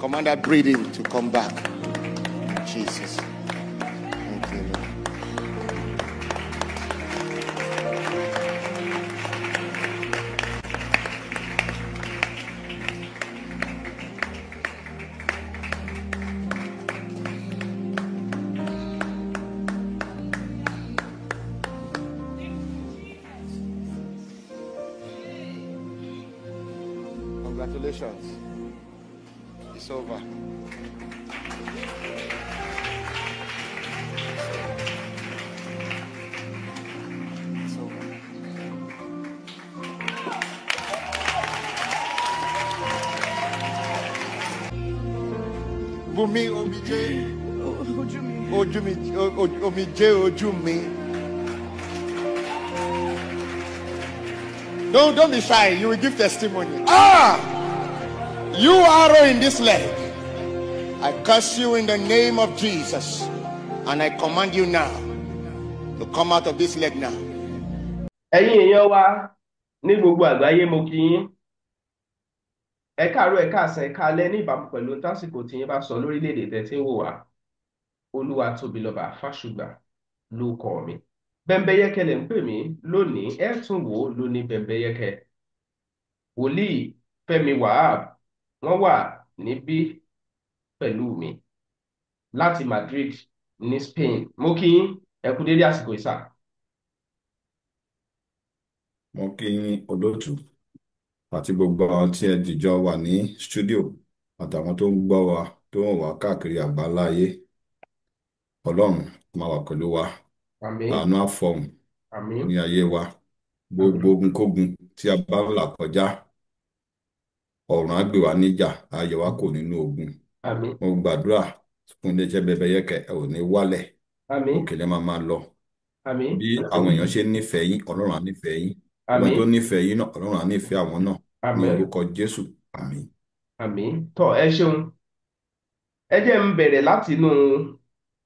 Command that breathing to come back. Jesus. Thank you, Lord. Congratulations. It's over. It's over. Bumi Omije. Ojú mi. Omije ojú mi. Don't be shy. You will give testimony. Ah! You arrow in this leg, I curse you in the name of Jesus, and I command you now to come out of this leg now. Ẹ̀yin èèyàn wa ní gbogbo àgbáyé, mo kí yín. Ẹ káàárọ̀, ẹ káàsán, ẹ káalẹ́ ní ìbámu pẹ̀lú tásìkò tí yín bá sọ lórílẹ̀‐èdè tẹ́ tí ń wò wá. Olúwatóbilọ́ba Fásùgbà ló kọ mi. Bẹ́ńbẹ́yẹ́kẹ́ lẹ̀ ń pè mí lónìí, ẹ tún wò ó lóní Bẹ́ńbẹ́yẹ́kẹ́. Wòlíì Fẹ́mi Wahab wọ́n wà níbí pẹ̀lú mi láti Madrid ní Spain. Mo kí yín, ẹ kú dédé àsìkò ìsà. Mo kí yín, olóòtú, àti gbogbo àwọn tí ẹ dìjọ wà ní stúdíò àtàwọn tó ń gbọ́ wa, tó ń wà káàkiri àgbáńlá ayé. Ọlọ́run máa wà pẹ̀lú wa. Àmín. Àánú á fọhùn Àmín. ní ayé wa. Gbogbo ogunkógun tí a bá ń là kọjá, ọ̀run á gbè wá níjà, á yọ wá kò nínú ogun. Àmín. Mo gbàdúrà fún iléeṣẹ́ Bẹ́ńbẹ́yẹ́kẹ́, ẹ ò ní wálẹ̀. Àmín. Òkè lẹ máa máa lọ. Àmín. Bí àwọn èèyàn ṣe ń nífẹ̀ẹ́ yín, Ọlọ́run á nífẹ̀ẹ́ yín. Àmín. Àwọn tó nífẹ̀ẹ́ yín náà, Ọlọ́run á nífẹ̀ẹ́ àwọn náà. Ní Àmín. orúkọ Jésù, àmín. Àmín. Tọ́ ẹ ṣeun. Ẹ jẹ́ ń bẹ̀rẹ̀ láti inú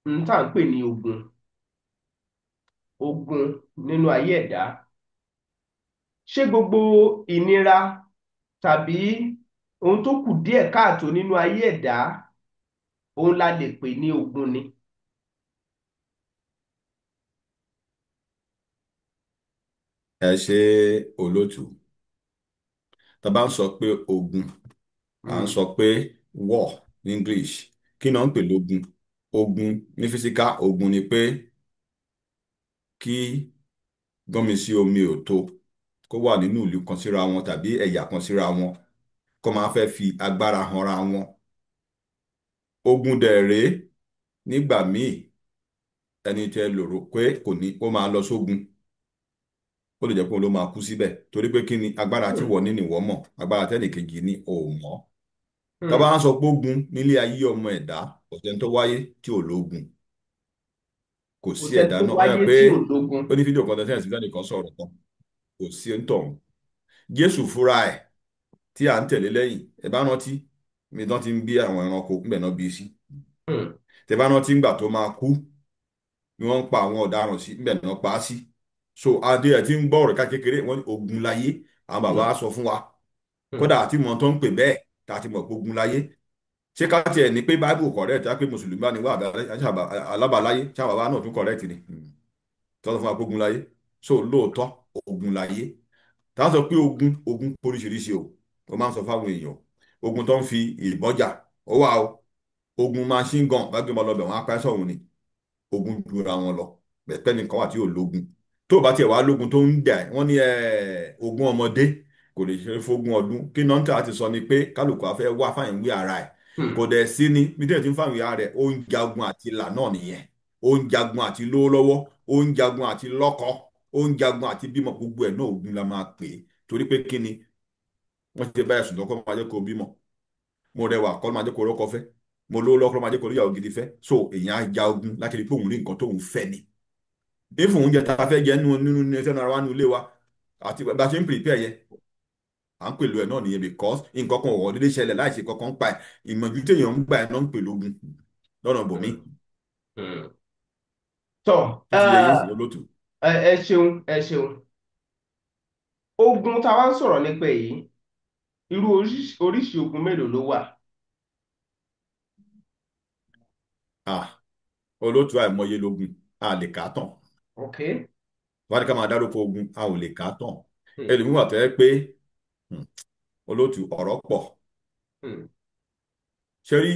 n tá à ń pè ní ogun. Ogun nínú ayé ẹ̀dá. Ṣé gbogbo ìnira tàbí ohun tó kù díẹ̀ káàtó nínú ayé ẹ̀dá òun la lè pè ní ogun ni? Ẹ ṣe, olóòtú. Tá a bá ń sọ pé ogun, à ń sọ pé war ní English. Kí náà ń pè lógun? Ogun ní physical ogun ni pé kí gbọ́nmi sí omi ò tó kó wà nínú ìlú kan síra wọn tàbí ẹ̀yà kan síra wọn, kó máa fẹ́ fi agbára hanra wọn. Ogun dẹ̀ rèé, nígbà míì ẹni tẹ́ lòrò pé kò ní ó máa lọ sógun, ó lè jẹ́ pé òun ló máa kú síbẹ̀, torí pé kí ni agbára tí wọ́n ní ni wọ́n mọ̀, agbára tẹ́nì kejì ní ò mọ̀. Tá bá ń sọ pé ogun nílé ayé ọmọ ẹ̀dá, kò sẹ́ni tó wáyé tí ò lógun. Kò sí ẹ̀dá náà ẹ pé ó ní fídíò kan tẹ́sán ìsìnkú nìkan sọ̀rọ̀ kan, kò sí ń tọ̀hún. Jésù fúnra ẹ̀ tí à ń tẹ̀lé lẹ́yìn, ẹ bá rántí mi tán ti ń bí àwọn ẹranko ńbẹ̀ náà bí sí. Tẹ bá rántí ńgbà tó máa kú ni wọ́n ń pa àwọn ọ̀daràn sí, ńbẹ̀ náà pa á sí. So adé ẹ̀ tí ń gbọ́ ọ̀rọ̀ ká kékeré, wọ́n ní ogun láyé, àwọn bàbá sọ fún wa. Kódà àti mọ̀ tó ń pè bẹ́ẹ̀ tá a ti mọ̀ pé ogun láyé. Ṣé ká tiẹ̀ ní pé Bible correct, á pé mùsùlùmí bá ní wà alábàáláyé, ṣé àwọn bàbá náà tún correct ni? Tọ́lọ́ fún wa pé ogun láyé. So lóòótọ́ ogun láyé. Tá a sọ pé ogun, ogun oríṣiríṣi o. Ó máa ń sọ fáwọn èèyàn. Ogun tó ń fi ìbọn jà, ó wà o. Ogun machine gun, bá gbé wọn lọ bẹ̀ wọ́n á pa ẹ́ sọ̀hún ni. Ogun jura wọn lọ. Bẹ̀pẹ́ nìkan wà tí ò lógun. Tó o bá tiẹ̀ wá lógun tó ń dẹ̀, wọ́n ní ogún ọmọdé kò lè ṣe fógún ọdún. Kí náà tí a ti sọ ni pé kálukú á fẹ́ wá fáyìn wí ara ẹ̀. Kò dẹ̀ sí ni, bí tẹ́lẹ̀ tí ń fáyìn ara rẹ̀, ó ń jagun àti là náà nìyẹn. Ó ń jagun àti lówó lọ́wọ́, ó ń jagun àti lọ́kọ, ó ń jagun àti bímọ, gbogbo ẹ̀ náà ogun la máa pè é. Torí pé kí ni? Wọ́n ti bá ẹ̀sùn lọ́kọ́ máa jẹ́ kó bímọ. Mo rẹwà kọ́ máa jẹ́ kó rọ́kọ fẹ́. Mo lówó lọ́kọ́ máa jẹ́ kó ríyàwó gidi fẹ́. So èèyàn á ja ogun láti rí pé òun rí nǹkan tóun fẹ́ ni. Ifun oúnjẹ tá a fẹ́ jẹ nínú nínú ẹsẹ̀ náà wá nínú ilé wa àti bá a ṣe ń prepare yẹn, à ń pèlú ẹ̀ náà nìyẹn, because nǹkan kan ò dédé ṣẹlẹ̀ láì ṣe kankan pa ẹ̀. Ìmọ̀jú téèyàn ń gbà ẹ̀ náà ń pè lógun lọ́nà bòmí. Tọ́ Tó ti yẹ yín sí, olóòtú. Ẹ ṣeun, ẹ ṣeun. Ogun tá a wá ń sọ̀rọ̀ nípa èyí, irú oríṣi ogun mélòó ló wà? Ah, olóòtú, àìmọye lógun, a lè kà á tán. Ok. Wọ́n á ní ká máa dárúkọ ogun, a ò lè kà á tán. Hmm. Ẹlòmíràn tó yẹ pé, olóòtú, ọ̀rọ̀ pọ̀. Hmm. Ṣe rí,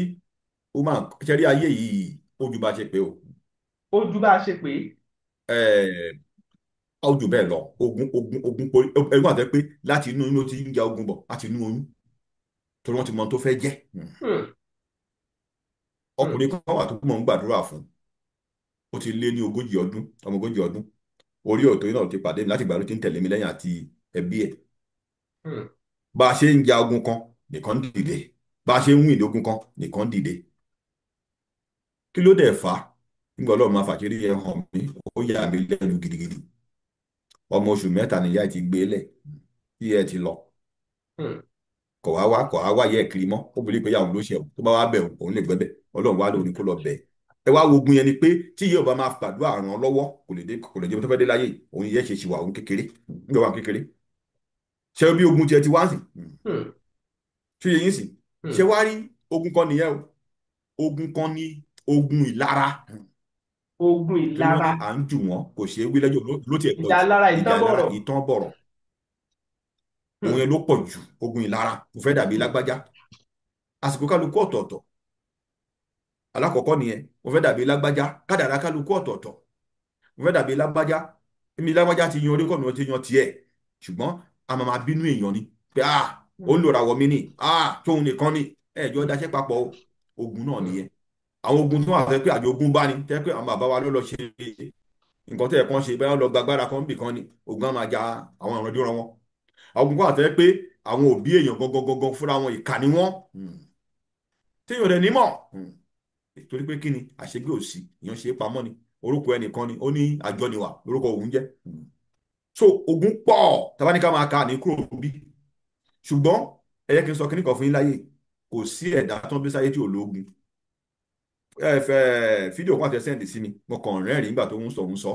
ó máa ṣe rí ayé yìí, ó ju bá ṣe pé o. Ojú bá a ṣe pé. Ẹ̀ẹ́, ó jù bẹ́ẹ̀ lọ. Ogun, ogun, ogun porí ẹlòmíràn tó yẹ pé láti inú oyún ló ti ń ja ogun bọ̀, láti inú oyún, torí wọ́n ti mọ ohun tó fẹ́ jẹ́. Hmm. Ọkùnrin kan wà tó mọ̀ ń gbàdúrà fún, ó ti lé ní 40 ọdún, ọmọ 40 ọdún. Orí òtó náà ti pàdé mi, láti ìgbà ló ti ń tẹ̀lé mi lẹ́yìn àti ẹbí ẹ̀. Bá a ṣe ń ja ogun kan nìkan dìde, bá a ṣe ń win ogun kan nìkan dìde. Kí ló dẹ̀ fà á? Nígbà Ọlọ́run máa fàṣírí ẹ hàn mí, ó yà mí lẹ́nu gidigidi. Ọmọ oṣù 3 nìyá ẹ ti gbé lẹ̀, tí ẹ ti lọ. Kọ̀ wá wá, kọ̀ wá wá yẹ kiri mọ́. Ó bìrì pé ìyá òun ló ṣe, tó bá wá bẹ̀ òun, òun lè gbẹ́bẹ̀. Ọlọ́run wá lóun ní kó lọ bẹ̀. Ẹ wá wo ogun yẹn ni pé tí ìyá ọba máa gbàdúrà ràn án lọ́wọ́, kò lè dé, kò lè dé tó fẹ́ dé láyé. Òun yẹ ṣe ṣìwà òun kékeré, nígbà wà kékeré. Ṣé bí ogun tiẹ̀ ti wá sí? Ṣé yẹ yín sí? Ṣé wá rí ogun kan nìyẹn o? Ogun kan ní ogun ìlara. Ogun Torí wọ́n ìlara. ní à ń jù wọ́n, kò ṣeé wí lẹ́jọ́ ló tiẹ̀ pọ̀ Ìjà jù. ìlara, Ìjà ìlara, ìtàn bọ̀rọ̀. ìtàn bọ̀rọ̀. Òun yẹn ló pọ̀ jù, ogun ìlara. Mo fẹ́ dàbí lágbájá. Àsìkò kálukú ọ̀tọ̀ọ̀tọ̀. Alákọ̀ọ́kọ́ nìyẹn, mo fẹ́ dàbí lágbájá. Kádàrá kálukú ọ̀tọ̀ọ̀tọ̀. Mo fẹ́ dàbí lágbájá. Èmi lágbájá ti yan orí kọ́ mi, wọ́n ti yan tiẹ̀. Ṣùgbọ́n a máa bínú èèyàn ni. Pé, ó ń lò ràwọ̀ mi ni. Tóun nìkan ni. Ẹ jọ daṣẹ́ papọ̀ o. Ogun náà nìyẹn. Àwọn ogun tó wà fẹ́ pé àjọ ogun bá ni. Tẹ́ pé àwọn bàbá wa ló lọ ṣe nǹkan tẹ́ ẹ̀ kan ṣe, bẹ́ẹ̀ lọ gbàgbára kan bì kan ni. Ogun á máa ja àwọn ìrandíran wọn. Àwọn ogun kan wà tẹ́ pé àwọn òbí èèyàn gangan gangan fúnra wọn, ìkà ni wọ́n. Téèyàn rẹ̀ nímọ̀. Torí pé kí ni àṣegbé òsì, èèyàn ṣe é pamọ́ ni. Orúkọ ẹnìkan ni, ó ní àjọ ni wà, lórúkọ òun jẹ́. So ogun pọ̀, tàbá ní ká máa ka ní kúrò bí. Ṣùgbọ́n ẹ jẹ́ kí n sọ kíní kan fún yín láyé, kò sí ẹ̀dá tó ń bí sáyé tí ò lógun. Ẹ fẹ́ fídíò kan àti sẹ́ǹdì sí mi, mo kàn rẹ́rìn-ín nígbà tó ń sọ òun sọ.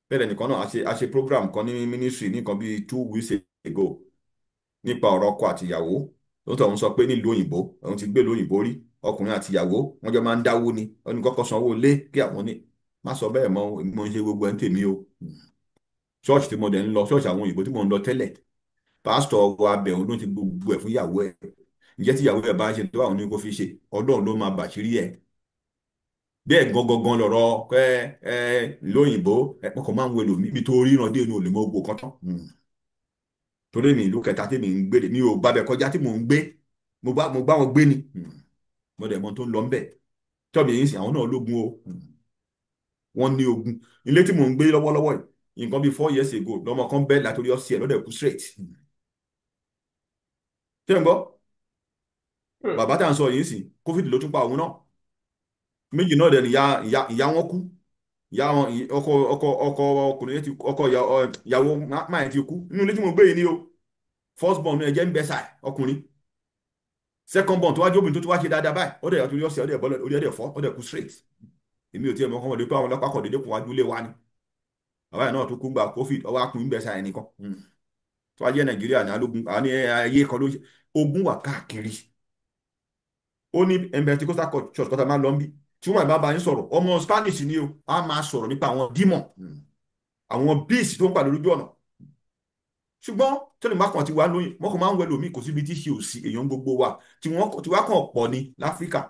Bẹ́ẹ̀ nìkan náà, a ṣe program kan ní ministry ní nǹkan bíi 2 weeks ago nípa ọ̀rọ̀ ọkọ àti ìyàwó. Ó tọ̀ ń sọ pé nílùú òyìnbó, òun ti gbé ìlú òyìnbó rí, ọkùnrin àti ìyàwó, wọ́n jọ máa ń dáwó ni, ó ní kọ́kọ́ sanwó ilé kí àwọn ní. Má sọ bẹ́ẹ̀ mọ́, mo ń ṣe gbogbo ẹ̀ ń tèmi o. Ṣọ́ọ̀ṣì tí mo dẹ̀ ń lọ, ṣọ́ọ̀ṣì àwọn òyìnbó tí mo ń lọ tẹ́lẹ̀, pásítọ̀ wa bẹ̀ òun ló ti gbogbo ẹ̀ fún ìyàwó ẹ̀. Ǹjẹ́ tí ìyàwó ẹ̀ bá ń ṣe tó àwọn ní kó fi ṣe, Ọlọ́run ló máa bàṣírí ẹ̀. Bẹ́ẹ̀ gangan lọ̀rọ̀ ẹ lóyìnbó, ẹ kàn máa ń wo ẹlòmíì ibi tó ríran dé inú olè mọ́ ogun kan tán. Torí mi ìlú kẹta tí mi ń gbé, mi ò bá bẹ̀ kọjá tí mò ń gbé, mo bá wọn gbé ni. Mo dẹ̀ mọ tó ń lọ ńbẹ̀. Tọ́bi yìí ń sìn, àwọn náà lógun o. Wọ́n ní ogun. Ilé tí mò ń gbé lọ́wọ́lọ́wọ́ yìí, nǹkan bíi 4 years ago, lọ́mọ kan bẹ́ẹ̀ látòrí ọ̀sẹ̀ ẹ̀ lọ́dẹ̀ kú straight. Ṣé ń gbọ́? Bàbá tá à ń sọ yìí ń sìn, COVID ló tún pa òun náà. Méjì náà dẹ̀ ni ìyá wọn kú. Ìyá wọn, ọkọ, ọkọ, ọkọ ọkùnrin yẹn ti, ọkọ ìyá, ọ, ìyàwó máa yẹn ti kú. Inú ilé tí mo gbé yìí ni o. First born ẹ jẹ́ ń bẹ sáà ọkùnrin. Second born tó wá jóbìn tó tún wá ṣe dáadáa báyìí. Ó dẹ̀ yàtọ̀ orí ọ̀sẹ̀, ó dẹ̀ bọ́lẹ̀, orí ẹ̀ dẹ̀ fọ́, ó dẹ̀ kú straight. Èmi ò tiẹ̀ mọ̀ kọ́mọdé pé àwọn ọlọ́pàá kọ̀ déédéé kún wájú ilé wa ni. Bàbá yẹn náà tó kú gba COVID, ọwọ́ akùnrin ń bẹ sáà ẹnìkan. Tó wá jẹ́ Nàìjíríà ní alógun, àní ayé kan ló ń ṣe. Ogun wà káàkiri. Ó ní Pentecostal church kọ́ta máa ń lọ bí. Tí wọ́n bá bá yín sọ̀rọ̀, ọmọ Spanish ni o, a máa sọ̀rọ̀ nípa àwọn demon, àwọn beast tó ń pàdé lójú ọ̀nà. Ṣùgbọ́n tẹ́lẹ̀ má kàn ti wá lóyún, wọ́n kàn máa ń wẹ lómi, kò síbi tí ṣe ò sí èèyàn gbogbo wa, tí wọ́n ti wá kàn pọ̀ ní l'Áfíríkà.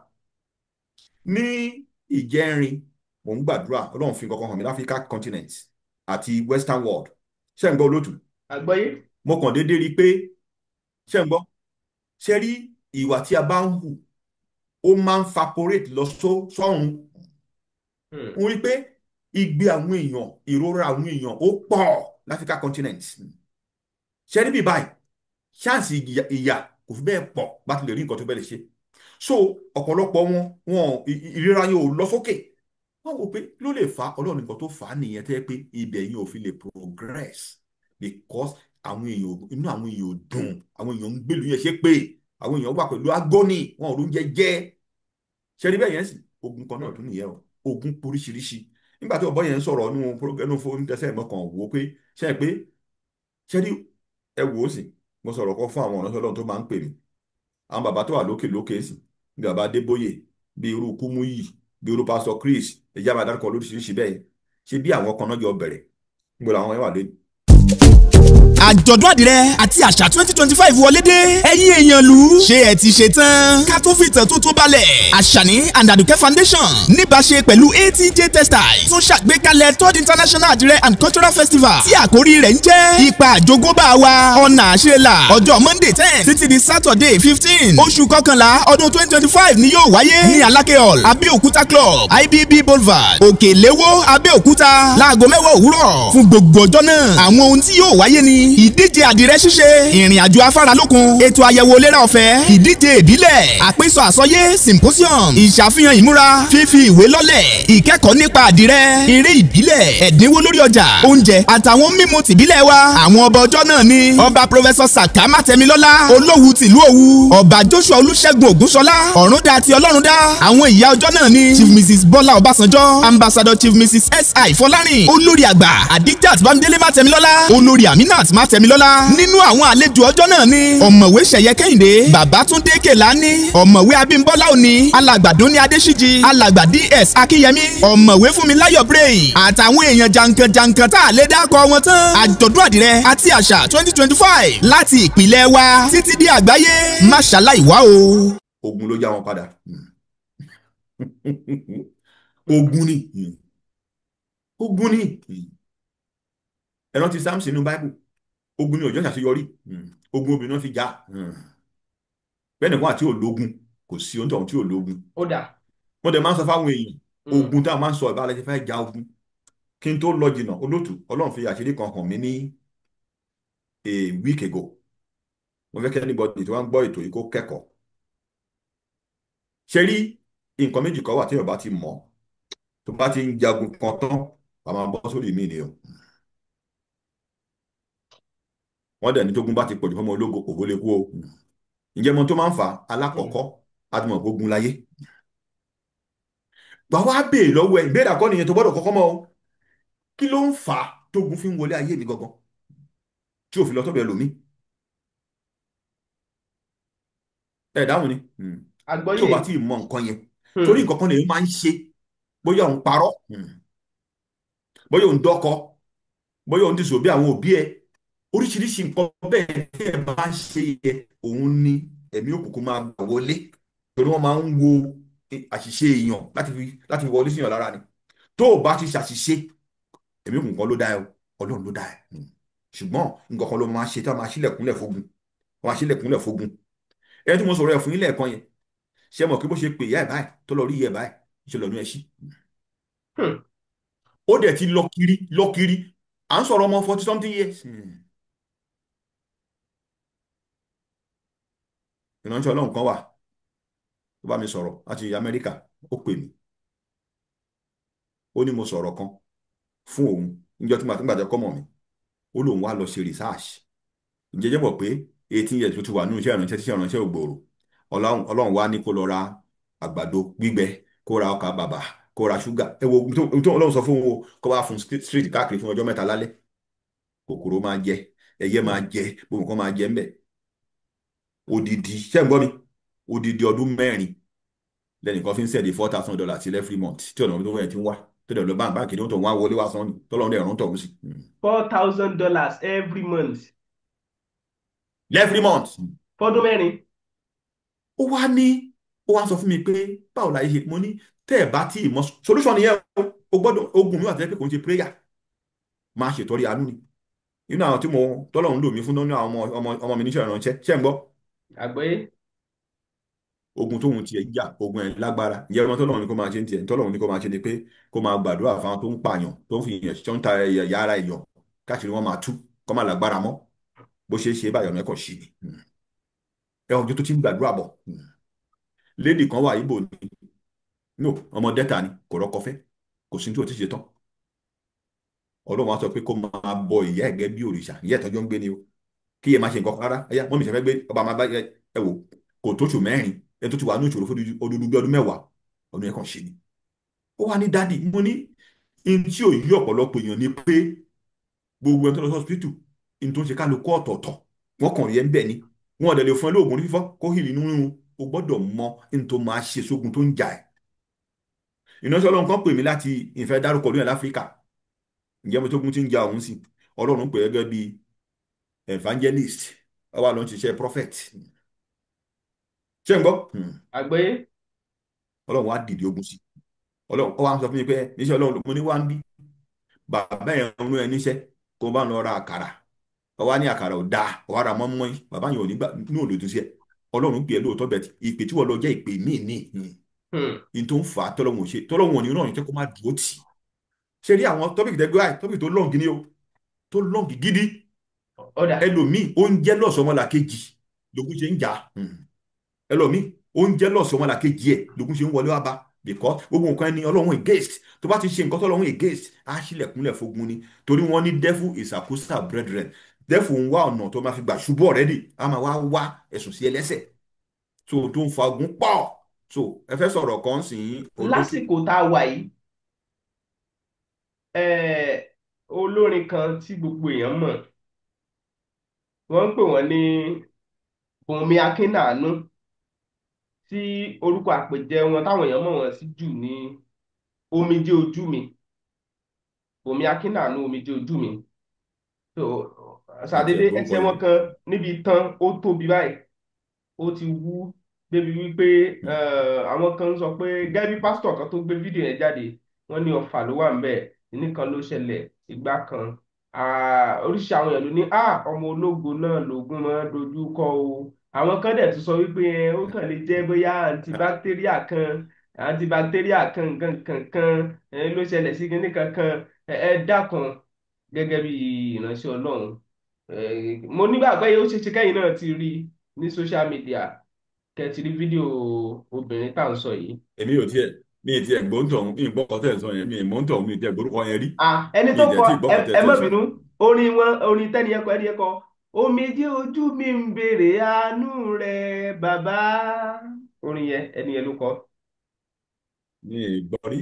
Ní ìjẹrin, mò ń gbàdúrà, Ọlọ́run fi nǹkan kan hàn mí l'Áfíríkà continent àti Western world. Ṣé ń gbọ́ olóòtú? Àgbọ́yé. Mo kàn déédéé rí i pé, ṣé ń gbọ́? Ṣé rí ìwà tí a bá ń hù, ó máa ń vaporate lọ sọ́run. Mo rí i pé igbe àwọn èèyàn, ìrora àwọn èèyàn ó pọ̀ l'Áfíríkà continent. Ṣé rí bí báyìí, ṣáàsì ìyà kò fi bẹ́ẹ̀ pọ̀ bá ti lè rí nǹkan tó bẹ́ẹ̀ lè ṣe. So ọ̀pọ̀lọpọ̀ wọn, wọn ìríra yẹn ò lọ sókè. Wọ́n wò pé ló lè fa Ọlọ́run nǹkan tó fà á nìyẹn tẹ́ pé ibẹ̀ yẹn ò fi lè progress because àwọn èèyàn, inú àwọn èèyàn ò dùn, àwọn èèyàn ń gbèlú yẹn ṣe pé àwọn èèyàn wà pẹ̀lú agony, wọn ò rún jẹ jẹ. Ṣé rí bẹ́ẹ̀ yẹn sì, ogun kan náà tún nìyẹn o, ogun poríṣiríṣi. Nígbà tí ọ̀bọ yẹn ń sọ̀rọ̀ nínú fóònù tẹ́sẹ̀ mọ́ kan wò ó pé ṣé ẹ pé ṣé rí ẹ wò ó sì, mo sọ̀rọ̀ kan fún àwọn ọ̀nà tó máa ń pè mí. Àwọn bàbá tó wà lókè lókè sì, bí bàbá Adébóyè, bí irú Kúmúyì, Bí olú Pastor Chris, ẹ̀jẹ̀ àmà dárúkọ lóríṣiríṣi bẹ́ẹ̀. Ṣé bí àwọn kan náà jọ bẹ̀rẹ̀? Níbo làwọn yẹn wà lónìí? Àjọ̀dún àdìrẹ àti àṣà 2025 wọlé dé. Ẹ̀yin èèyàn lù ú. Ṣé ẹ ti ṣe tán? Ká tó fìtàn tuntun balẹ̀. Àṣàní and Àdùkẹ́ Foundation níbàṣe pẹ̀lú ATJ Textiles tún ṣàgbékalẹ̀ Third International Àdìrẹ and Cultural Festival tí àkórí rẹ̀ ń jẹ́ ipa àjogúnbá wa ọ̀nà àṣelà. Ọjọ́ Monday 10 títí di Saturday 15 oṣù kọkànlá ọdún 2025 ni yóò wáyé ní Alákẹ́ Hall, Abẹ́òkúta Club, IBB Boulevard, Òkèléwó, Abẹ́òkúta, láago 10 òwúrọ̀ fún gbogbo ọjọ́ náà. Àwọn ohun tí yóò wáyé ni ìdíje àdìrẹ ṣíṣe, ìrìn àjò afáralókun, ètò àyẹ̀wò ìlera ọ̀fẹ́, ìdíje ìbílẹ̀, àpésọ àsọyé symposium, ìṣàfihàn ìmúra, fífi ìwé lọ́lẹ̀, ìkẹ́kọ̀ọ́ nípa àdìrẹ, eré ìbílẹ̀, ẹ̀dínwó lórí ọjà, oúnjẹ àtàwọn mímu tìbílẹ̀ wa. Àwọn ọba ọjọ́ náà ni ọba Professor Saka Mátẹmilọ́lá, Olówu tìlú Òwu, ọba Joshua Olúṣẹ́gun Ògúnṣọlá, Ọ̀rúndà ti Ọlọ́rundá. Àwọn ìyá ọjọ́ náà ni Chief Mrs Bọ́lá Ọbásanjọ́, Ambassador Chief Mrs S.I. Fọlárìn, olórí àgbà Adijat Bámidélé Mátẹmilọ́lá, olórí Aminat Mátẹmilọ́lá. Nínú àwọn àlejò ọjọ́ náà ni ọ̀mọ̀wé Ṣẹ̀yẹ Kẹ́hìndé, Babátúndé Kèlání, ọ̀mọ̀wé Abímbọ́lá Òní, alàgbà Dúnní Adéṣíjì, alàgbà DS Akínyẹmí, ọ̀mọ̀wé Fúnmiláyọ̀ Bray, àtàwọn èèyàn jàǹkànjàǹkàn tá a lè dákọ̀ wọn tán. Àjọ̀dún àdìrẹ àti àṣà 2025 láti ìpìlẹ̀ wa títí dé àgbáyé, má ṣaláì wá o. Ogun ló já wọn padà. Ogun ni. Ogun ni. Ẹ rántí Samson nínú Bible. Ogun ni ọjọ́ ṣàṣeyọrí. Ogun obìnrin náà fi já. Bẹ́ẹ̀ nìkan àti ológun kò sí ohun tí ológun. Ó dà. Wọ́n dẹ̀ máa ń sọ fáwọn èèyàn. Ogun tá a máa ń sọ ìbára ṣe fẹ́ ja ogun. Kí n tó lọ jìnnà, olóòtú, Ọlọ́run fi àṣírí kan hàn mí ní a week ago. Mo fẹ́ kí anybody tí wọ́n ń gbọ́ ètò yìí kó kẹ́kọ̀ọ́. Ṣé rí nǹkan méjì kan wà tí èèyàn bá ti mọ̀, tó bá ti ń jagun kan tán, wàá máa bọ́ sórí mi ni o. Wọ́n dẹ̀ ní tógun bá ti pọ̀jù fọ́mọ ológo, ògo lè kú o. Ǹjẹ́ mo tó máa ń fà á? Alákọ̀ọ́kọ́, a ti mọ̀ pé ogun láyé. Gbà wá béèrè lọ́wọ́ ẹ̀, ìbéèrè àkọ́ nìyẹn tó gbọ́dọ̀ kọ́kọ́ mọ̀ o. Kí ló ń fà á tógun fi ń wọlé ayé mi gangan tí ò fi lọ sọ́dọ̀ ẹlòmíì? Ẹ dáhùn ni. Àgbọ́yé. Tí o bá ti mọ nǹkan yẹn, torí nǹkan kan lèmi máa ń ṣe, bóyá òun parọ́, bóyá òun dọ́kọ, bóyá òun dìṣò bí àwọn òbí ẹ, oríṣiríṣi nǹkan bẹ́ẹ̀ tí ẹ bá ń ṣe yẹ, òun ni ẹ̀mí òkùnkùn máa gbà wọlé, torí wọ́n máa ń wo àṣìṣe èèyàn láti fi wọlé síyàn lára ni. Tó o bá ti ṣàṣìṣe, ẹ̀mí òkùnkùn kan ló dá ẹ o, Ọlọ́run ló dá ẹ. Ṣùgbọ́n nǹkan kan ló máa ṣe tí wọ́n máa ṣílẹ̀kùnlẹ̀ fógun, wọ́n máa ṣílẹ̀kùnlẹ̀ fógun. Ẹni tí mo sọ̀rọ̀ ẹ̀ fún yín lẹ́ẹ̀kan yẹn, ṣé mọ̀ kí bó ṣe pè ìyá ẹ̀ báyìí tó lọ rí ìyá ẹ̀ báyìí, ṣe lọ́nu ẹ̀ ṣí. Ó dẹ̀ ti lọ kiri lọ kiri, à ń sọ̀rọ̀ ọmọ 40 something years. Ìránṣẹ́ Ọlọ́run kan wà tó bá mi sọ̀rọ̀ láti Amẹ́ríkà, ó pè mí. Ó ní mo sọ̀rọ̀ kan fún òun níjọ́ tí màá gbàjọ kọ́mọ̀ mi. Ó lóun wá lọ ṣe research. Ǹjẹ́ jẹ́ mọ̀ pé 18 years ló ti wà nínú iṣẹ́ ìránṣẹ́ tí iṣẹ́ ìránṣẹ́ ò gbòòrò. Ọlọ́run wá ní kó lọ ra àgbàdo gbígbẹ, kó ra ọkà bàbà, kó ra ṣúgà. Ẹ wo ohun tó Ọlọ́run sọ fún òun, kó wá fún street káàkiri fún ọjọ́ mẹ́ta lálẹ́. Kòkòrò máa jẹ, ẹyẹ máa jẹ, gbogbo nǹkan máa jẹ ńbẹ̀. Odidi, ṣé ń gbọ́ mi? Odidi ọdún mẹ́rin lẹ́nìkan fi ń sẹ̀dí $4,000 sí every month tí ọ̀nà tó wẹ̀ ti ń wá. Tó dẹ̀ lọ báńkì tó ń wá wọlé wá san ni, tọ́lọ́run dẹ̀ rán tọ̀hún sí. $4,000 every month. Every month. Fọ́dún mẹ́rin. Ó wá ní, ó wá sọ fún mi pé báwo la yẹ ṣe, mo ní tẹ́ ẹ̀ bá tí ì mọ̀ solution nìyẹn o, o gbọ́dọ̀ ogun mi wà tẹ́lẹ̀ pé kò ń ṣe prayer, máa ṣètọ́rí àánú ni. Nínú àwọn tí mo tọ́lọ́run lò mí fún nínú àwọn ọmọ mi níṣẹ́ ìrànṣẹ́, ṣé ń gbọ́? Àgbọ́yé. Ogun tóun tiẹ̀ jà, ogun ẹ̀ lágbára. Ìyẹn ọmọ tọ́lọ́run ní kó máa ṣe ń tiẹ̀, tọ́lọ́run ní kó máa ṣe ni pé kó máa gbàdúrà fáwọn tó ń pààyàn, tó ń fi yàn, tó ń ta ẹ̀yà ara èèyàn, káàkiri wọn máa tú, kó máa lágbára mọ́. Bó ṣe é ṣe báyọ̀ mẹ́kọ̀ sí ni. Ẹ ọjọ́ tó ti ń gbàdúrà bọ̀. Lady kan wà Ìgbò ni. No, ọmọ Delta ni, kò rọ́kọ fẹ́, kò sí ní tí ò ti ṣe tán. Ọlọ́run á sọ pé kó máa bọ ìyá ẹ̀ gẹ́gẹ́ bí òrìṣà, ìyá ẹ̀ tọ́jọ́ ń gbé ni o. Kí ẹ má ṣe nǹkan kan rárá. Ẹyá, mọ́mì ṣe fẹ́ gbé, ọba máa bá ẹ wò, kò tóṣù mẹ́rin, ẹni tó ti wà ní ìṣòro fún odidi bí ọdún mẹ́wàá, ọdún yẹn kàn ṣe ni. Ó wá ní dádì, mo ní ihun tí ò yí ọ̀pọ̀lọpọ̀ èèyàn ni pé gbogbo ẹni tó lọ sí hospital, ihun tó ń ṣe kálukú ọ̀tọ̀ọ̀tọ̀, wọ́n kàn rí ẹ ń bẹ̀ ni. Wọ́n dẹ̀ lè fún ẹ lóògùn orí fífọ́ kó hìlì inú rírun. O gbọ́dọ̀ mọ ihun tó máa ṣe sógun tó ń jà ẹ́. Ìránṣẹ́ Ọlọ́run kan pè mí láti ìfẹ́ dárúkọ lóyún láfíríkà. Ǹjẹ́ mo tógun ti ń ja òun sí? Ọlọ́run pè é gẹ́gẹ́ bí evangelist, ó wá lọ ń ṣiṣẹ́ prophet. Ṣé ń gbọ́? Àgbọ́yé. Ọlọ́run wá dìde ogun sí. Ọlọ́run ó wá ń sọ fún mi pé níṣẹ́ Ọlọ́run mo ní wá ń bí. Bàbá yẹn ń rún ẹ níṣẹ́ kó bá ń lọ ra àkàrà. Ó wá ní àkàrà ò dáa, ó wá ra mọ́mọ́ín. Bàbá yẹn ò ní gbà ní òlòdì sí ẹ. Ọlọ́run pè é lóòótọ́ bẹ̀ tí ìpè tí wọ́n lọ jẹ́ ìpè míì ní. In tó ń fà á tọ́lọ́run ò ṣe, tọ́lọ́run ò ní ràn yín tó kó má dúró tì. Ṣé rí àwọn tọ́pìkì tẹ́gbẹ́ àì tọ́pìkì tó lọ́ǹgì ni o, tó lọ́ǹgì gidi. Ọ̀dà. Ẹlòmíì ó ń jẹ́ lọ́sọ̀ ọmọlàkejì lógún ṣe ń jà. Ẹlòmíì ó ń jẹ́ lọ́sọ̀ ọmọlàkejì ẹ̀ lógún ṣe ń wọlé wá bá. Because gbogbo nǹkan ẹni Ọlọ́run against, tó bá ti ṣe nǹkan tọ́lọ́run against, á ṣílẹ̀kùnlẹ̀ fogun ni. Torí wọ́n ní devil is accuser brethren. Devil ń wá ọ̀nà tó máa fi gbà ṣubú already, á máa wá wá ẹ̀sùn sí ẹlẹ́sẹ̀. So tó ń fa ogun pọ̀. So ẹ fẹ́ sọ̀rọ̀ kan sí olóṣù. Lásìkò tá a wà yìí, olórin kan tí gbogbo èèyàn mọ̀, wọ́n ń pè wọ́n ní Bùnmi Akínàánú, tí orúkọ àpèjẹ wọn táwọn èèyàn mọ̀ wọ́n sí jù ní Omijé Ojú Mi. Bùnmi Akínàánú Omijé Ojú Mi. So ṣàdédé ẹsẹ̀ wọn kan níbi tán ó tóbi báyìí, ó ti wú débi wípé àwọn kan ń sọ pé gẹ́gẹ́ bí pásítọ̀ kan tó gbé fídíò yẹn jáde, wọ́n ní ọfà ló wà ńbẹ̀, nìkan ló ṣẹlẹ̀ ìgbà kan. Oríṣi àwọn èèyàn ló ní ọmọ ológo náà lògùn máa ń dojú kọ o. Àwọn kan dẹ̀ tún sọ wípé ó kàn lè jẹ́ bóyá antibacteria kan nǹkan kankan ló ṣẹlẹ̀ sí kinní kankan. Ẹ dákun gẹ́gẹ́ bí ìránṣẹ́ Ọlọ́run. Mo nígbàgbọ́ yìí ó ṣeé ṣe kẹ́yìn náà ti rí ní social media, kẹ́ ti rí fídíò obìnrin tá à ń sọ yìí. Èmi ò tiẹ̀, mi ì tiẹ̀ gbóǹtọ̀, mi ì gbọ́kọ̀ tẹ̀ sọ yẹn, mi ì mọ̀ǹtọ̀, mi ì tiẹ̀ gbórúkọ yẹn rí. Ẹni Mi tó ì tiẹ̀ kọ tí ì gbọ́kọ̀ tẹ̀ ẹ má sọ. bínú, orin wọn, orin tẹ́ni ẹ̀kọ́, ẹni ẹ̀kọ́, Omijé ojú mi ń béèrè àánú rẹ bàbá. Orin yẹn, ẹni yẹn ló kọ. Mi ì gbọ́ rí.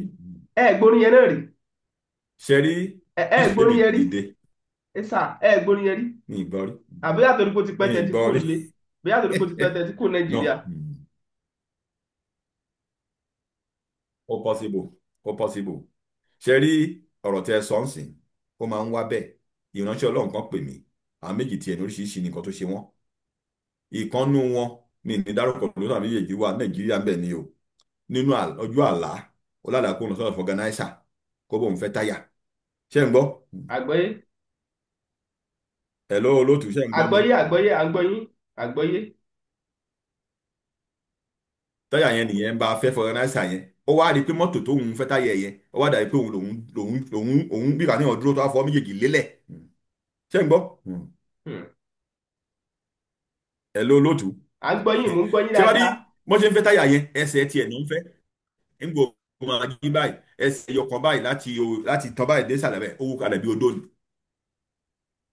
Ẹ gbórin yẹn náà rí. Ṣé rí? Ẹ gbórin yẹn rí. Dìde. Ẹ sà, ẹ gbórin yẹn rí. Mi ì gbọ́ rí. Àbí àtòrí kò ti pẹ́ tẹ́ ti kú nílé. Bí àtòrí kò ti pẹ́ tẹ́ ti kú Nàìjíríà. Ó possible, ó possible. Ṣé rí ọ̀rọ̀ tẹ́ sọ ń sìn? Ó máa ń wá bẹ́ẹ̀. Ìránṣẹ́ Ọlọ́run kan pè mí. Àwọn méjì tiẹ̀ ní oríṣiríṣi nǹkan tó ṣe wọ́n. Ìkànnú wọn ní ìdárúkọ lóṣù àwọn méjèèjì wà Nàìjíríà bẹ́ẹ̀ ni o. Nínú ọjọ́ àlá, ó lálàá kó lọ sọ́dọ̀ fọganáísà kó bóun fẹ́ táyà. Ṣé ń gbọ́? Àgbọ́yé. Hello olóòtú, ṣé ń gbọ́ mi? Àgbọ́yé, àgbọ́yé, àgbọ́yé, àgbọ́yé. Táyà yẹn nìyẹn ń bá fẹ́ fọganáísà yẹn. Ó wá rí i pé mọ́tò tóun fẹ́ táyà yẹn, ó wá dàbí pé òun lòun lòun lòun òun bí kàníyàn dúró tó wá fọ́ méjèèjì lélẹ̀. Ṣé ń gbọ́? Hello olóòtú. À ń gbọ́ yín, mò ń gbọ́ yín Ṣé wá rí dáadáa. bọ́n ṣe ń fẹ́ táyà yẹn, ẹsẹ̀ tiẹ̀ ló ń fẹ́. Ń gbọ́ máa jí báyìí, ẹsẹ̀ yọkan báyìí láti tán báyìí dé sàlẹ̀ bẹ́ẹ̀, ó wú kalẹ̀ bí odó ni.